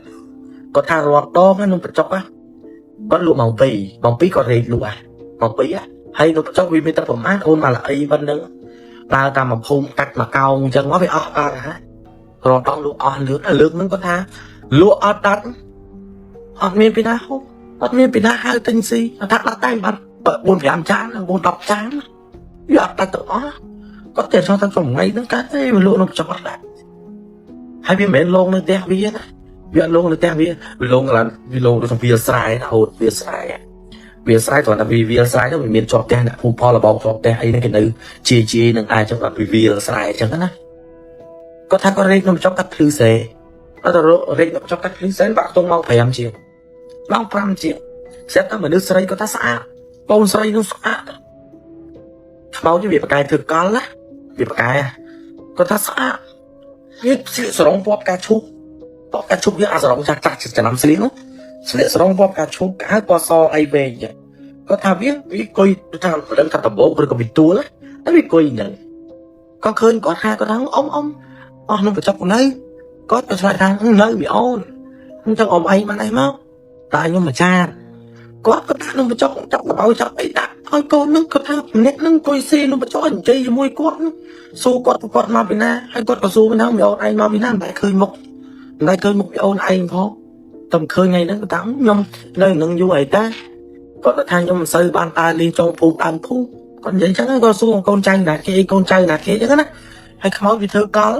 គាត់ថារាល់ដងនឹងបញ្ចុកគាត់លក់ម៉ោង2ម៉ោង2គាត់រេកលក់អាម៉ោង2ហើយនៅបញ្ចុកវាមានតែប្រមាណអូនមកល្អីប៉ុណ្ណឹងដើរតាមមួយភូមិកាត់មកកោងអញ្ចឹងមកវាអស់អត់ហ่ะរាល់ដងលក់អស់លឿនលើកហ្នឹងគាត់ថាលក់អត់ដាច់អត់មានពីណាហូបអត់មានពីណាហៅទិញស៊ីថាដាច់តែបាត់4 5ចាន4 10ចានវាអត់ដាច់ទាំងអស់គាត់តែចង់ថាថ្ងៃហ្នឹងកាត់ទេវាលក់នៅបញ្ចុកអត់ដាច់ហើយវាមិនមែនលងនៅផ្ទះវាណាវាអត់លងនៅផ្ទះវាវាលងកន្លងវាលងដូចវាស្រែណាអូនវាស្រែវាស្រែគ្រាន់តែវាវាស្រែទៅវាមានជាប់ផ្ទះអ្នកភូមិផលលបងជាប់ផ្ទះអីហ្នឹងគេនៅជាជានឹងអាចចឹងគាត់វាវាស្រែចឹងណា គាត់ថាគាត់រែកនំបញ្ចុកកាត់ភ្លឺសេអត់ទៅរែកនំបញ្ចុកកាត់ភ្លឺសេបាក់ខ្ទង់ម៉ោង5ជាងម៉ោង5ជាងស្រាប់តែមនុស្សស្រីគាត់ថាស្អាតបងស្រីនោះស្អាតខ្មោចវាប្រកែធ្វើកលណាវាប្រកែគាត់ថាស្អាតវាស្លៀកសរងពណ៌ផ្កាឈូកពណ៌ផ្កាឈូកវាអាសរងចាស់ចាស់ចំណាំស្លៀកនោះស្លៀកសរងពណ៌ផ្កាឈូកកៅពណ៌សអីវែងចឹងគាត់ថាវាវាគុយថាមិនដឹងថាដបោកឬក៏វាទួលតែវាគុយហ្នឹងក៏ឃើញគាត់ថាគាត់ថាអ៊ំអ៊ំអស់នំបញ្ចុកនៅគាត់ក៏ឆ្លើយថានៅវាអូនអញ្ចឹងអ៊ំអីមិនអីមកតែខ្ញុំមួយចានគាត់ក៏ដាក់នំបញ្ចុកចាប់កបោចាប់អីដាក់ឲ្យកូននឹងគាត់ថាម្នាក់នឹងអង្គុយស៊ីនំបញ្ចុកឲ្យនិយាយជាមួយគាត់សួរគាត់គាត់មកពីណាហើយគាត់ក៏សួរវិញថាមីអូនឯងមកពីណាមិនដែលឃើញមុខមិនដែលឃើញមុខមីអូនឯងផងតែឃើញថ្ងៃហ្នឹងគាត់ថាខ្ញុំនៅនឹងយូរអីតាគាត់ថាខ្ញុំមិនសូវបានតើលេងចុងភូមិដើមភូមិគាត់និយាយអញ្ចឹងគាត់សួរកូនចៅណាគេកូនចៅណាគេអញ្ចឹងណាហើយខ្មោចវាធ្វើកល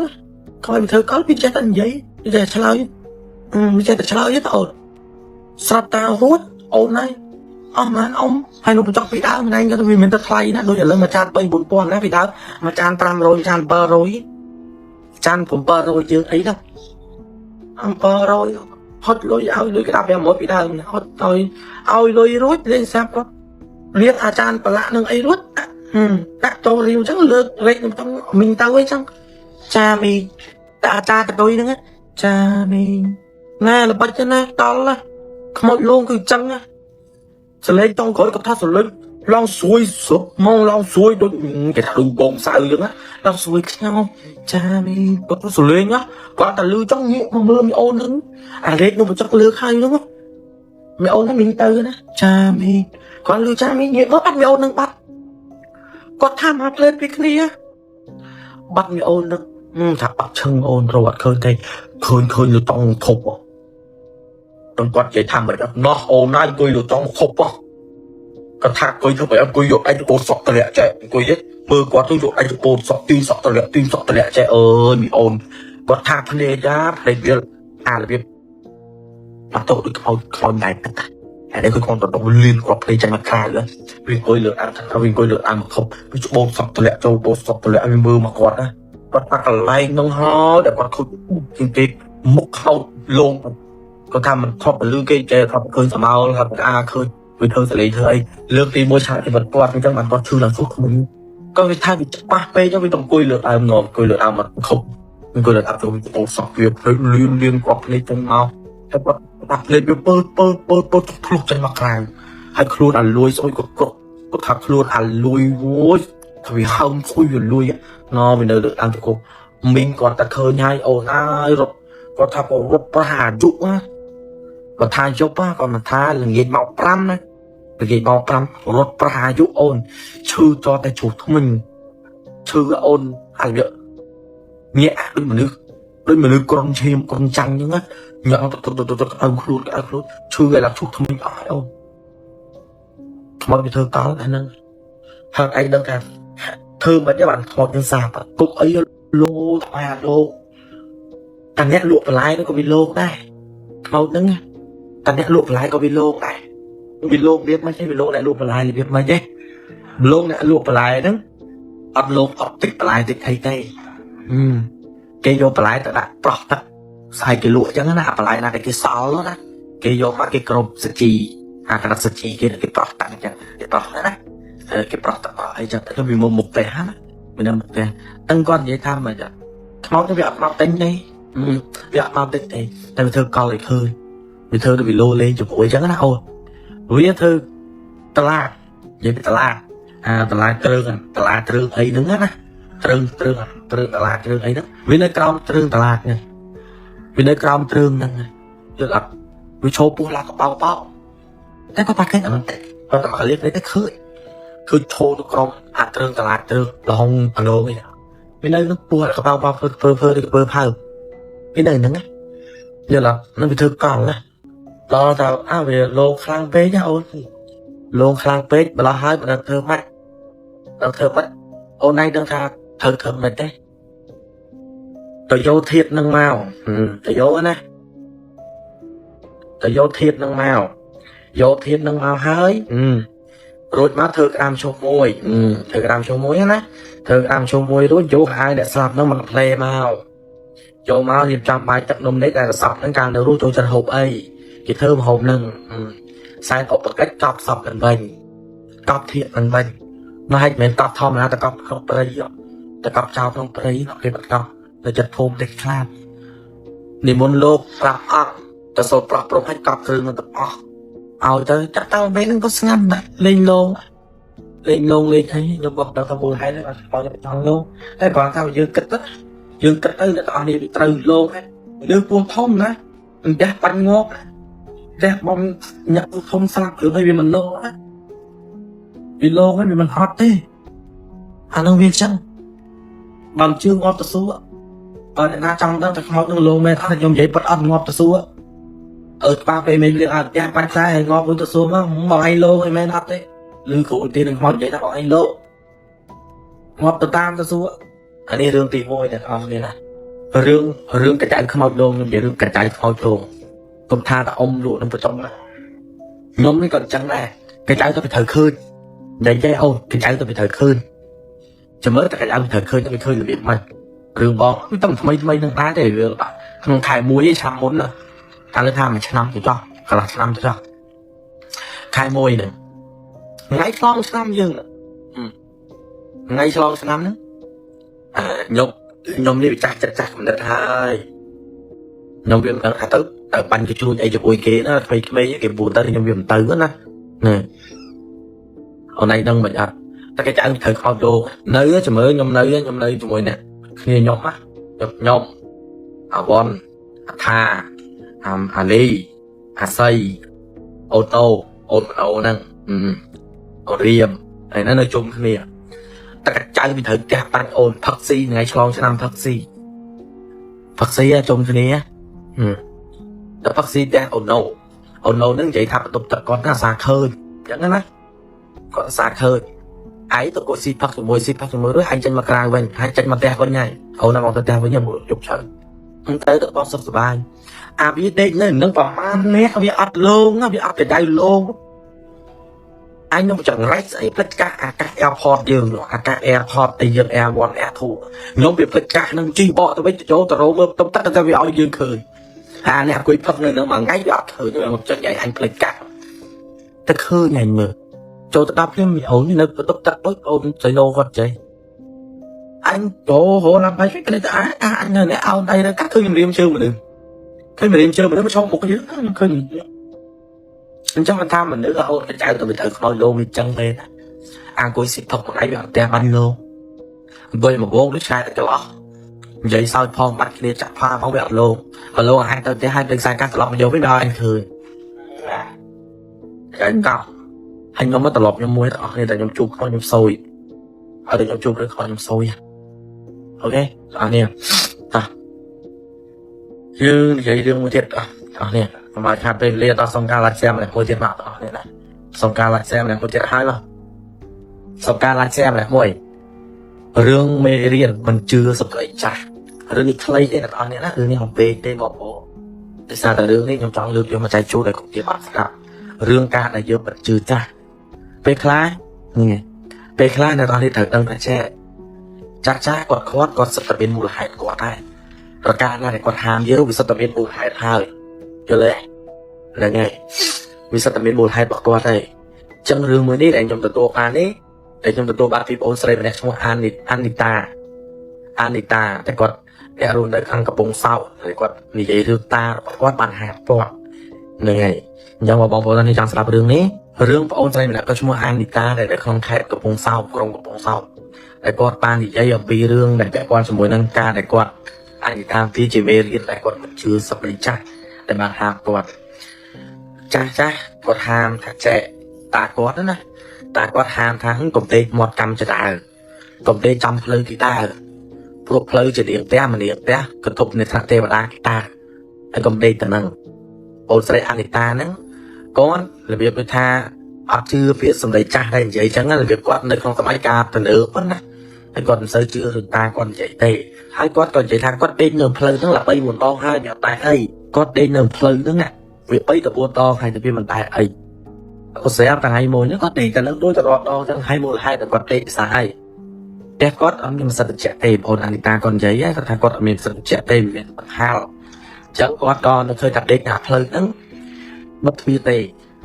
ខ្មោចវាធ្វើកលវាចេះតែនិយាយវាចេះឆ្លើយវាចេះតែឆ្លើយទៅអូនស្រាប់តាហួតអូនហើយអស់ម៉ានអ៊ំហើយនោះបញ្ចុកពីដើមថ្ងៃគាត់វាមានតែថ្លៃណាដូចឥឡូវមួយចាន3 4000ណាពីដើមមួយចាន500មួយចាន700ចាន700ជាងអីហ្នឹង700ហត់លុយឲ្យលុយក្តាប់500ពីដើមហត់ឲ្យឲ្យលុយរួចលេងសាប់គាត់រៀបអាចារ្យប្រឡាក់នឹងអីរួចដាក់តោរាវអញ្ចឹងលើករែកនឹងមីងទៅអីចឹងចាមីតែអាចារ្យកតុយហ្នឹងចាមីណាល្បិចណាតល់ណាខ្មោចលងគឺចឹងណាសលេងតង់ក្រោយគាត់ថាសលេងឡងស្រួយស្រុកមកឡងស្រួយដូចគេថាដូចបងសៅចឹងណាឡងស្រួយខ្ញោចាមីគាត់សលេងណាគាត់តែលឺចង់ងាកមកមើលមីអូនហ្នឹងអារែកនោះបញ្ចុកលើកហើយហ្នឹងមីអូនហ្នឹងមីងទៅណាចាមីគាត់លឺចាមីងាកមកបាត់មីអូនហ្នឹងបាត់គាត់ថាមកផ្លេតពីគ្នាបាត់មីអូនហ្នឹងថាបាត់ឈឹងអូនរត់ឃើញទេឃើញឃើញលឺតង់ធប់តង់គាត់និយាយថាមិនណោះអូនណាអង្គុយលឺតង់ធប់គាត់ថាអង្គុយធ្វើឲ្យអង្គុយយកដៃទៅពោតសក់តម្លាក់ចេះអង្គុយមើលគាត់ទៅយកដៃទៅពោតសក់ទីសក់តម្លាក់ទីសក់តម្លាក់ចេះអើយមីអូនគាត់ថាភ្នែកចាភ្នែកវាអារបៀបបាត់ទៅដូចខ្មោចខ្មោចដែរទឹកហើយនេះគឺគាត់ទៅលៀនគាត់ភ្នែកចាញ់មកក្រៅវាអង្គុយលើអានថាវាអង្គុយលើអានមកធប់វាច្បោកសក់តម្លាក់ចូលបោកសក់តម្លាក់វាមើលមកគាត់ណាគាត់ថាកន្លែងនឹងហើយដែលគាត់ខូចជាងគេមុខខ្មោចលងគាត់ថាមិនថប់ពលឺគេចេះថប់ឃើញសមោលថាអាឃើញវាធ្វើសលេងធ្វើអីលើកទី1ឆាកជីវិតគាត់អញ្ចឹងបានគាត់ឈឺឡើងសុខក្មួយក៏វាថាវាច្បាស់ពេកវាទៅអង្គុយលើដើមងអង្គុយលើដើមមកខុបអង្គុយលើដើមទៅអូសក់វាភ្លេចលៀនលៀនគាត់ភ្លេចទៅមកហើយគាត់ដាក់ភ្លេចវាពើពើពើពើធ្លុះចេញមកក្រៅហើយខ្លួនអាលួយស្អុយគាត់គាត់គាត់ថាខ្លួនអាលួយវយថាវាហើមស្អុយវាលួយណវានៅលើដើមតកមីងគាត់តែឃើញហើយអូនអើយរត់គាត់ថាគាត់រត់ប្រហាអាយុណាគាត់ថាយប់គាត់មិនថាល្ងាចម៉ោង5ណាល្ងាចម៉ោង5រត់ប្រហាអាយុអូនឈឺតតែជ្រុះធ្មេញឈឺអូនអាយុញាក់ដូចមនុស្សដូចមនុស្សក្រុងឈាមក្រុងចាំងអញ្ចឹងណាញាក់ទៅទៅទៅទៅអើខ្លួនអើខ្លួនឈឺឲ្យឡើងជ្រុះធ្មេញអស់ហើយអូនខ្មោចវាធ្វើកលអាហ្នឹងហើយឯងដឹងថាធ្វើមិនទេបានខ្មោចនឹងសាបគុកអីលោកអាលោកតាអ្នកលក់បន្លែនោះក៏វាលោកដែរខ្មោចហ្នឹងតាអ្នកលក់បន្លែក៏វាលោកដែរវាលោករបៀបមិនទេវាលោកអ្នកលក់បន្លែរបៀបមិនទេលោកអ្នកលក់បន្លែហ្នឹងអត់លោកអត់តិចបន្លែតិចអីទេគេយកបន្លែទៅដាក់ប្រោះទឹកស្អែកគេលក់អញ្ចឹងណាបន្លែណាគេសល់ណាគេយកមកគេគ្រប់សជីអាក្រាត់សជីគេគេប្រោះទឹកអញ្ចឹងគេប្រោះណាគេប្រោះទឹកអីចឹងទៅវាមកមុខផ្ទះណាវានៅមុខផ្ទះតឹងគាត់និយាយថាមិនចឹងខ្មោចវាអត់មកទិញទេវាអត់មកទិញទេតែវាធ្វើកលឲ្យឃើញវាធ្វើទៅវាលោលេងជាមួយអញ្ចឹងណាអូវាធ្វើតឡានិយាយពីតឡាអាតឡាទ្រើងតឡាទ្រើងអីហ្នឹងណាទ្រើងទ្រើងទ្រើងតឡាទ្រើងអីហ្នឹងវានៅក្រោមទ្រើងតឡាហ្នឹងវានៅក្រោមទ្រើងហ្នឹងយល់អត់វាឈោពោះឡាកបោបោតែគាត់ថាឃើញអត់ទេគាត់តែលៀបទៅឃើញឃើញឈោទៅក្រោមអាទ្រើងតឡាទ្រើងលហុងអឡងអីវានៅនឹងពោះកបោបោធ្វើធ្វើធ្វើឬធ្វើផៅវានៅហ្នឹងយល់អត់នឹងវាធ្វើកលណាដល់ទៅអាវាលោខ្លាំងពេកណាអូនលោខ្លាំងពេកម្លោះហើយបើដល់ធ្វើម៉េចដល់ធ្វើម៉េចអូនឯងដឹងថាត្រូវធ្វើម៉េចទេទៅយកធាតនឹងមកទៅយកណាទៅយកធាតនឹងមកយកធាតនឹងមកហើយរួចមកធ្វើក្តាមឈុះមួយធ្វើក្តាមឈុះមួយណាធ្វើក្តាមឈុះមួយរួចយកអាវអ្នកស្លាប់នឹងមកផ្លេមក ចូលមករៀបចំបាយទឹកនំនេះតែសពហ្នឹងកាលនៅរស់ចូលចិត្តហូបអីគេធ្វើម្ហូបហ្នឹងសែនឧបកិច្ចកប់សពនឹងវិញកប់ធៀបនឹងវិញនោះហេតុមិនមែនកប់ធម្មតាតែកប់ក្នុងព្រៃតែកប់ចោលក្នុងព្រៃគេបាត់កប់ទៅចិត្តភូមិទេខ្លាចនិមន្តលោកប្រាប់អង្គទៅសូត្រប្រោះព្រំឲ្យកប់គ្រឿងនឹងទាំងអស់ឲ្យទៅចាក់តើពេលហ្នឹងក៏ស្ងាត់ណាស់លេងលងលេងលងលេងអីខ្ញុំบอกដល់ថាមូលហេតុអត់ស្គាល់ខ្ញុំចង់លងតែគ្រាន់តែយើងគិតទៅយើងគិតទៅអ្នកទាំងអស់នេះវាត្រូវលងហើយលើពួងធំណាអន្ទះបាញ់ងាប់ផ្ទះបំញាក់ធំស្លាប់គឺឲ្យវាមិនលងណាវាលងហើយវាមិនហត់ទេអានឹងវាចឹងបើជឿងាប់ទៅសួរបើអ្នកណាចង់ដឹងតែខ្មោចនឹងលងមែនអត់ខ្ញុំនិយាយពិតអត់ងាប់ទៅសួរអើក្បាលពេលមេលៀងអត់ផ្ទះបាច់ខ្សែឲ្យងាប់ទៅសួរមកបងឯងលងអីមែនអត់ទេឬគ្រូទីនឹងខ្មោចនិយាយថាបងឯងលងងាប់ទៅតាមទៅសួរអានេះរឿងទី1អ្នកអស់គ្នាណារឿងរឿងកញ្ចៅខ្មោចលងខ្ញុំនិយាយរឿងកញ្ចៅខ្មោចលងកុំថាតែអ៊ំលក់នឹងប្រចំណាខ្ញុំនេះក៏អញ្ចឹងដែរកញ្ចៅទៅត្រូវឃើញនិយាយអូកញ្ចៅទៅត្រូវឃើញចាំមើលតែកញ្ចៅត្រូវឃើញទៅឃើញរបៀបម៉េចរឿងបងវាតែថ្មីថ្មីនឹងដែរទេវាក្នុងខែ1ឯងឆ្នាំមុនណាតែលើថាមួយឆ្នាំទៅចោះកន្លះឆ្នាំទៅចោះខែ1ហ្នឹងថ្ងៃឆ្លងឆ្នាំយើងថ្ងៃឆ្លងឆ្នាំហ្នឹងខ្ញុំខ្ញុំនេះវាចាស់ចិត្តចាស់កំណត់ហើយខ្ញុំវាមិនដឹងថាទៅទៅបាញ់គេជួញអីជាមួយគេណាក្មេងៗគេបួនទៅខ្ញុំវាមិនទៅណានេះអូនឯងដឹងមិនអត់តែគេចៅត្រូវខោយោនៅចាំមើលខ្ញុំនៅខ្ញុំនៅជាមួយអ្នកគ្នាខ្ញុំណាខ្ញុំអាវ៉ុនអាថាអាអាលីអាសីអូតូអូនអូហ្នឹងអូរៀមហើយនៅជុំគ្នាតែកចៅវាត្រូវផ្ទះបាញ់អូនផឹកស៊ីថ្ងៃឆ្លងឆ្នាំផឹកស៊ីផឹកស៊ីជុំគ្នាតែផឹកស៊ីផ្ទះអូណូអូណូហ្នឹងនិយាយថាបន្ទប់ទឹកគាត់ណាសាឃើញអញ្ចឹងណាគាត់សាឃើញឯងទៅគាត់ស៊ីផឹកជាមួយស៊ីផឹកជាមួយរួចឯងចេញមកក្រៅវិញហើយចេញមកផ្ទះវិញហើយអូនណាមកទៅផ្ទះវិញយប់ឆៅទៅទៅបងសុខសប្បាយអាវាដេកនៅនឹងប្រហែលនេះវាអត់លងវាអត់កដៅលងអញនឹងចង្រៃស្អីផ្លិចកាសអាកាស airport យើងអាកាស airport តែយើង Air 1 Air 2ខ្ញុំវាផ្លិចកាសនឹងជីបកទៅវិញទៅចូលទៅរោមើលតុបទឹកតែវាឲ្យយើងឃើញអាអ្នកអង្គុយផឹកនៅនឹងមួយថ្ងៃវាអត់ឃើញមកចុចឲ្យអញផ្លិចកាសទៅឃើញអញមើលចូលទៅដល់ភ្លាមអូននៅបន្ទប់ទឹកដូចអូនសៃឡូគាត់ចេះអញចូលហូរណាស់បាយគេទៅអាអញនៅអ្នកអោនអីទៅកាត់ឃើញរៀមជើងមនុស្សឃើញរៀមជើងមនុស្សមកឆោមុខយើងឃើញអញ្ចឹងមិនថាមនុស្សអូនកចៅទៅទៅខ្មោចលោវាចឹងទេណាអង្គុយស៊ីផឹកមួយថ្ងៃវាអត់ផ្ទះបាញ់លោអង្គុយមកវងដូចឆ្កែទៅចន្លោះនិយាយសើចផងបាត់គ្នាចាក់ផាផងវាអត់លោបើលោអញទៅផ្ទះឲ្យទៅខ្សែកាសត្រឡប់មកយកវិញដល់អញឃើញអញកោហើយខ្ញុំមកត្រឡប់ខ្ញុំមួយទាំងអស់គ្នាតែខ្ញុំជួបខ្មោចខ្ញុំសួយហើយតែខ្ញុំជួបរឿងខ្មោចខ្ញុំសួយអូខេអរនេះតាយើងនិយាយរឿងមួយទៀតអស់អស់នេះប្រហែលខាត់ពេលលាដល់សុំការឡាច់សែមមួយទៀតមកអស់នេះណាសុំការឡាច់សែមមួយទៀតហើយមកសុំការឡាច់សែមមួយរឿងមេរៀនមិនជឿសម្ដីចាស់រឿងនេះខ្លីទេអ្នកនរនេះណារឿងនេះហំពេកទេបងប្អូនដោយសារតែរឿងនេះខ្ញុំចង់លើកយកមកចែកជូនឲ្យគ្រប់គ្នាបានស្ដាប់រឿងការដែលយើងមិនជឿចាស់ពេលខ្លះនេះពេលខ្លះអ្នកនរនេះត្រូវដឹងថាចេះចាស់ចាស់គាត់គាត់គាត់សិតតែមានមូលហេតុគាត់ដែរប្រការណាដែលគាត់ហាមយើងវាសិតតែមានមូលហេតុហើយយល់ទេហ្នឹងហើយវាសិតតែមានមូលហេតុរបស់គាត់ហើយអញ្ចឹងរឿងមួយនេះដែលខ្ញុំទទួលបាននេះដែលខ្ញុំទទួលបានពីបងស្រីម្នាក់ឈ្មោះអានីអានីតាអានីតាតែគាត់អ្នករស់នៅខាងកំពង់សោមហើយគាត់និយាយរឿងតារបស់គាត់បានហាគាត់ហ្នឹងហើយអញ្ចឹងបងប្អូននេះចង់ស្ដាប់រឿងនេះរឿងបងអូនស្រីម្នាក់ក៏ឈ្មោះអានីតាដែលនៅក្នុងខេត្តកំពង់សោមក្រុងកំពង់សោមដែលគាត់បាននិយាយអំពីរឿងដែលពាក់ព័ន្ធជាមួយនឹងការដែលគាត់អានីតាពីជាមេរៀនដែលគាត់មិនជឿសម្ដីចាស់ដែលបានហាមគាត់ចាស់ចាស់គាត់ហាមថាចែកតាគាត់ណាតាគាត់ហាមថាកុំទេមាត់កម្មចដើកុំទេចំផ្លូវគេដើរព្រោះផ្លូវជារៀងផ្ទះម្នាក់ផ្ទះកន្ធប់នៃថ្នាក់ទេវតាគេតាហើយកុំដេកទៅនឹងអូនស្រីអានីតាហ្នឹងគាត់របៀបដូចថាអត់ជឿពាក្យសម្ដីចាស់ដែលនិយាយចឹងរបៀបគាត់នៅក្នុងសម័យកាលទំនើបណាហើយគាត់មិនសូវជឿរឿងតាគាត់និយាយទេហើយគាត់ក៏និយាយថាគាត់ដេកនៅផ្លូវហ្នឹងល្បី4ដងហើយវាអត់តែអីគាត់ដេកនៅផ្លូវហ្នឹងវា3ទៅ4ដងហើយតែវាមិនតែអីគាត់ស្រាប់ថ្ងៃមួយហ្នឹងគាត់ដេកតែនឹងដូចទៅរាល់ដងចឹងហើយមូលហេតុតែគាត់ដេកផ្សារហើយ ផ្ទះគាត់អត់មានម៉ាស៊ីនត្រជាក់ទេបងប្អូនអានីតាគាត់និយាយគាត់ថាគាត់អត់មានម៉ាស៊ីនត្រជាក់ទេវាមានបង្ហាល់អញ្ចឹងគាត់ក៏នៅឃើញថាដេកតាមផ្លូវហ្នឹងបិទទ្វារទេ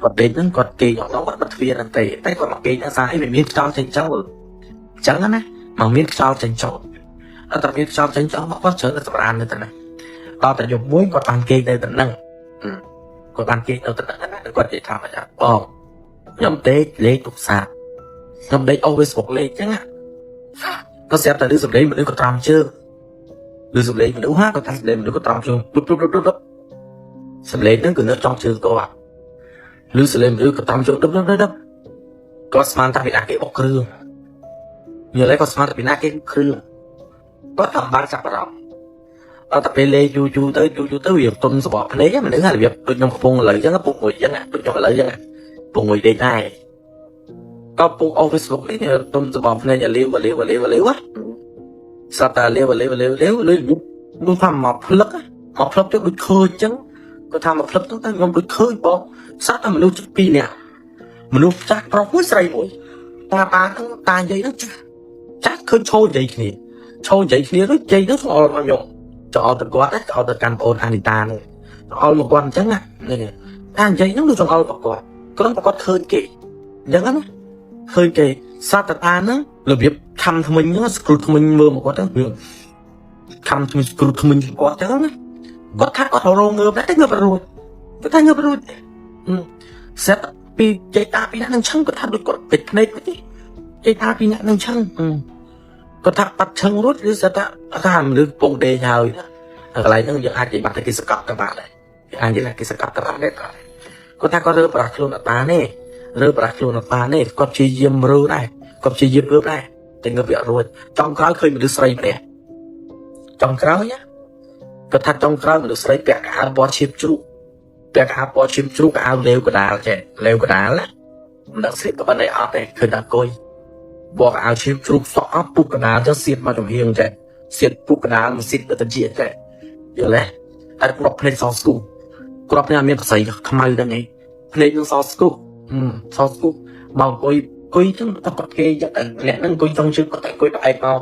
គាត់ដេកហ្នឹងគាត់គេងអត់ដល់គាត់បិទទ្វារហ្នឹងទេតែគាត់មកគេងហ្នឹងសារអីវាមានខ្យល់ចេញចូលអញ្ចឹងណាមកមានខ្យល់ចេញចូលអត់តែមានខ្យល់ចេញចូលមកគាត់ច្រើនតែសម្រាននៅតែហ្នឹងដល់តែយប់មួយគាត់បានគេងនៅតែហ្នឹងគាត់បានគេងនៅតែហ្នឹងណាគាត់និយាយថាបងខ្ញុំដេកលេងទូរស័ព្ទខ្ញុំដេកអូ Facebook លេងអញ្ចឹងណាក៏ស្រាប់តែឮសំឡេងមនុស្សក៏ត្រង់ជើងឮសំឡេងមនុស្សហាគាត់ថាសំឡេងមនុស្សក៏ត្រង់ជើងពុបពុបពុបពុបសំឡេងហ្នឹងគឺនៅត្រង់ជើងគាត់ឮសំឡេងមនុស្សក៏ត្រង់ជើងដឹបដឹបដឹបគាត់ស្មានថាពីណាគេបុកគ្រឿងយល់ទេគាត់ស្មានថាពីណាគេគ្រឿងគាត់តាមបានចាប់អារម្មណ៍ដល់តែពេលលេងយូរយូរទៅយូរយូរទៅវាទុនសបកភ្នែកមនុស្សរបៀបដូចខ្ញុំកំពុងឥឡូវអញ្ចឹងកំពុងងុយអញ្ចឹងដូចខ្ញុំឥឡូវអញ្ចឹងកំពុងងុយដេកដែរក៏ពុងអូ Facebook នេះទុនសបកភ្នែកអាលាវអាលាវអាលាវអាលាវសត្វតាលាវអាលាវអាលាវអាលាវលុយនោះថាមកផ្លឹកមកផ្លឹកទៅដូចឃើញអញ្ចឹងគាត់ថាមកផ្លឹកទៅតែខ្ញុំដូចឃើញបងសត្វតែមនុស្សពីរនាក់មនុស្សចាស់ប្រុសមួយស្រីមួយតាបាហ្នឹងតានិយាយហ្នឹងចាស់ចាស់ឃើញឈោនិយាយគ្នាឈោនិយាយគ្នាទៅនិយាយទៅឆ្អល់មកខ្ញុំឆ្អល់ទៅគាត់ណាឆ្អល់ទៅកាន់ប្អូនអានីតាហ្នឹងឆ្អល់មកគាត់អញ្ចឹងណានេះតានិយាយហ្នឹងដូចឆ្អល់មកគាត់គ្រាន់តែគាត់ឃើញគេអញ្ចឹងណាឃើញគេសត្វតាហ្នឹងរបៀបខំថ្មិញហ្នឹងស្គ្រូថ្មិញមើលមកគាត់ហ្នឹងវាខំថ្មិញស្គ្រូថ្មិញគាត់អញ្ចឹងណាគាត់ថាគាត់រងងើបដែរតែងើបរួចគាត់ថាងើបរួចសេតពីចេតាពីអ្នកនឹងឆឹងគាត់ថាដូចគាត់ពេចភ្នែកវិញចេតាពីអ្នកនឹងឆឹងគាត់ថាបាត់ឆឹងរួចឬសិតថាថាមនុស្សពងដេកហើយកន្លែងហ្នឹងយើងអាចនិយាយបាត់តែគេសកត់ក៏បានដែរគេអាចនិយាយថាគេសកត់ក៏បានដែរគាត់ថាគាត់រើប្រាស់ខ្លួនអត់បានទេរើប្រាស់ខ្លួនអត់បានទេគាត់ព្យាយាមរើដែរគាត់ព្យាយាមរើដែរតែងើបវាអត់រួចចុងក្រោយឃើញមនុស្សស្រីម្នាក់ចុងក្រោយណាគាត់ថាចុងក្រោយមនុស្សស្រីពាក់កៅអៅពណ៌ឈៀបជ្រូកពាក់កៅអៅពណ៌ឈៀបជ្រូកកៅអៅលេវកដាលចេះលេវកដាលណាមិនដឹងស្លៀកក៏ប៉ុណ្ណេះអត់ទេឃើញតែអង្គុយបកអាវឈៀបជ្រូកសក់អស់ពុះកដាលចឹងសៀតមកចំហៀងចេះសៀតពុះកដាលមកសៀតទៅតិចចេះយល់ទេតែគ្រាប់ភ្នែកសស្គូគ្រាប់ភ្នែកអត់មានប្រស័យខ្មៅដល់នេះភ្នែកនឹងសស្គូសស្គូមកអង្គុយអង្គុយចឹងតែគាត់គេយកតែអ្នកហ្នឹងអង្គុយចុងជើងគាត់តែអង្គុយផ្អែកមក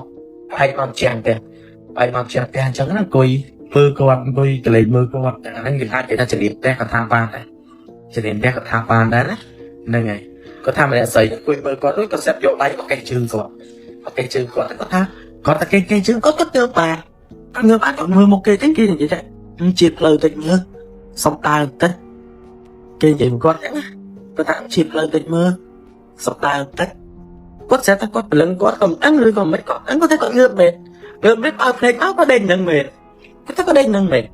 ផ្អែកមកជាងទេផ្អែកមកជាងផ្ទះអញ្ចឹងណាអង្គុយមើលគាត់អង្គុយកលេចមើលគាត់តែហ្នឹងគេអាចគេថាចរិតផ្ទះគាត់ថាបានដែរចរិតផ្ទះគាត់ថាបានដែរណាហ្នឹងហើយគាត់ថាម្នាក់ស្រីអង្គុយមើលគាត់រួចគាត់ស្រាប់យកដៃមកកេះជើងគាត់មកកេះជើងគាត់គាត់ថាគាត់តែកេះកេះជើងគាត់គាត់ទើបបានគាត់ងើបបានគាត់មើលមុខគេចឹងគេនិយាយថាជាផ្លូវតិចមើលសំដើមតិចគេនិយាយមកគាត់ចឹងណាគាត់ថាជាផ្លូវតិចមើលសំដើមតិចគាត់ស្រាប់តែគាត់ព្រលឹងគាត់ក៏មិនដឹងឬក៏មិនគាត់ដឹងគាត់ថាគាត់ងើបមែនងើបមែនបើភ្នែកមកគាត់ដេកនឹងមែនគាត់ថាគាត់ដេកនឹងមែន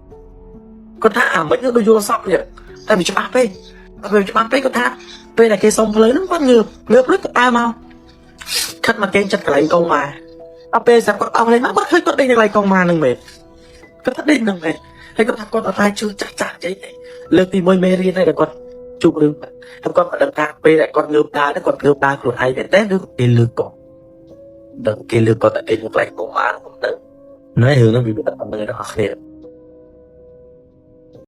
គាត់ថាអាមិនដូចយល់សពនេះតែវាច្បាស់ពេកតែវាច្បាស់ពេកគាត់ថាពេលដែលគេសុំផ្លូវហ្នឹងគាត់ងើបងើបរួចគាត់ដើរមកខិតមកគេចិត្តកន្លែងកងមកដល់ពេលស្រាប់គាត់អស់ភ្នែកមកគាត់ឃើញគាត់ដេកនៅកន្លែងកងមកហ្នឹងមែនគាត់ថាដេកហ្នឹងមែនហើយគាត់ថាគាត់អត់តែជឿចាស់ចាស់អីទេលើកទី1មេរៀនហើយគាត់ជួបរឿងហើយគាត់មិនដឹងថាពេលដែលគាត់ងើបដើរគាត់ងើបដើរខ្លួនឯងមែនទេឬគេលើកគាត់ដឹងគេលើកគាត់តែដេកនៅកន្លែងកងមកហ្នឹងមិនដឹងណែរឿងហ្នឹងវាមានតែប៉ុណ្្នឹងឯងដល់គ្នា។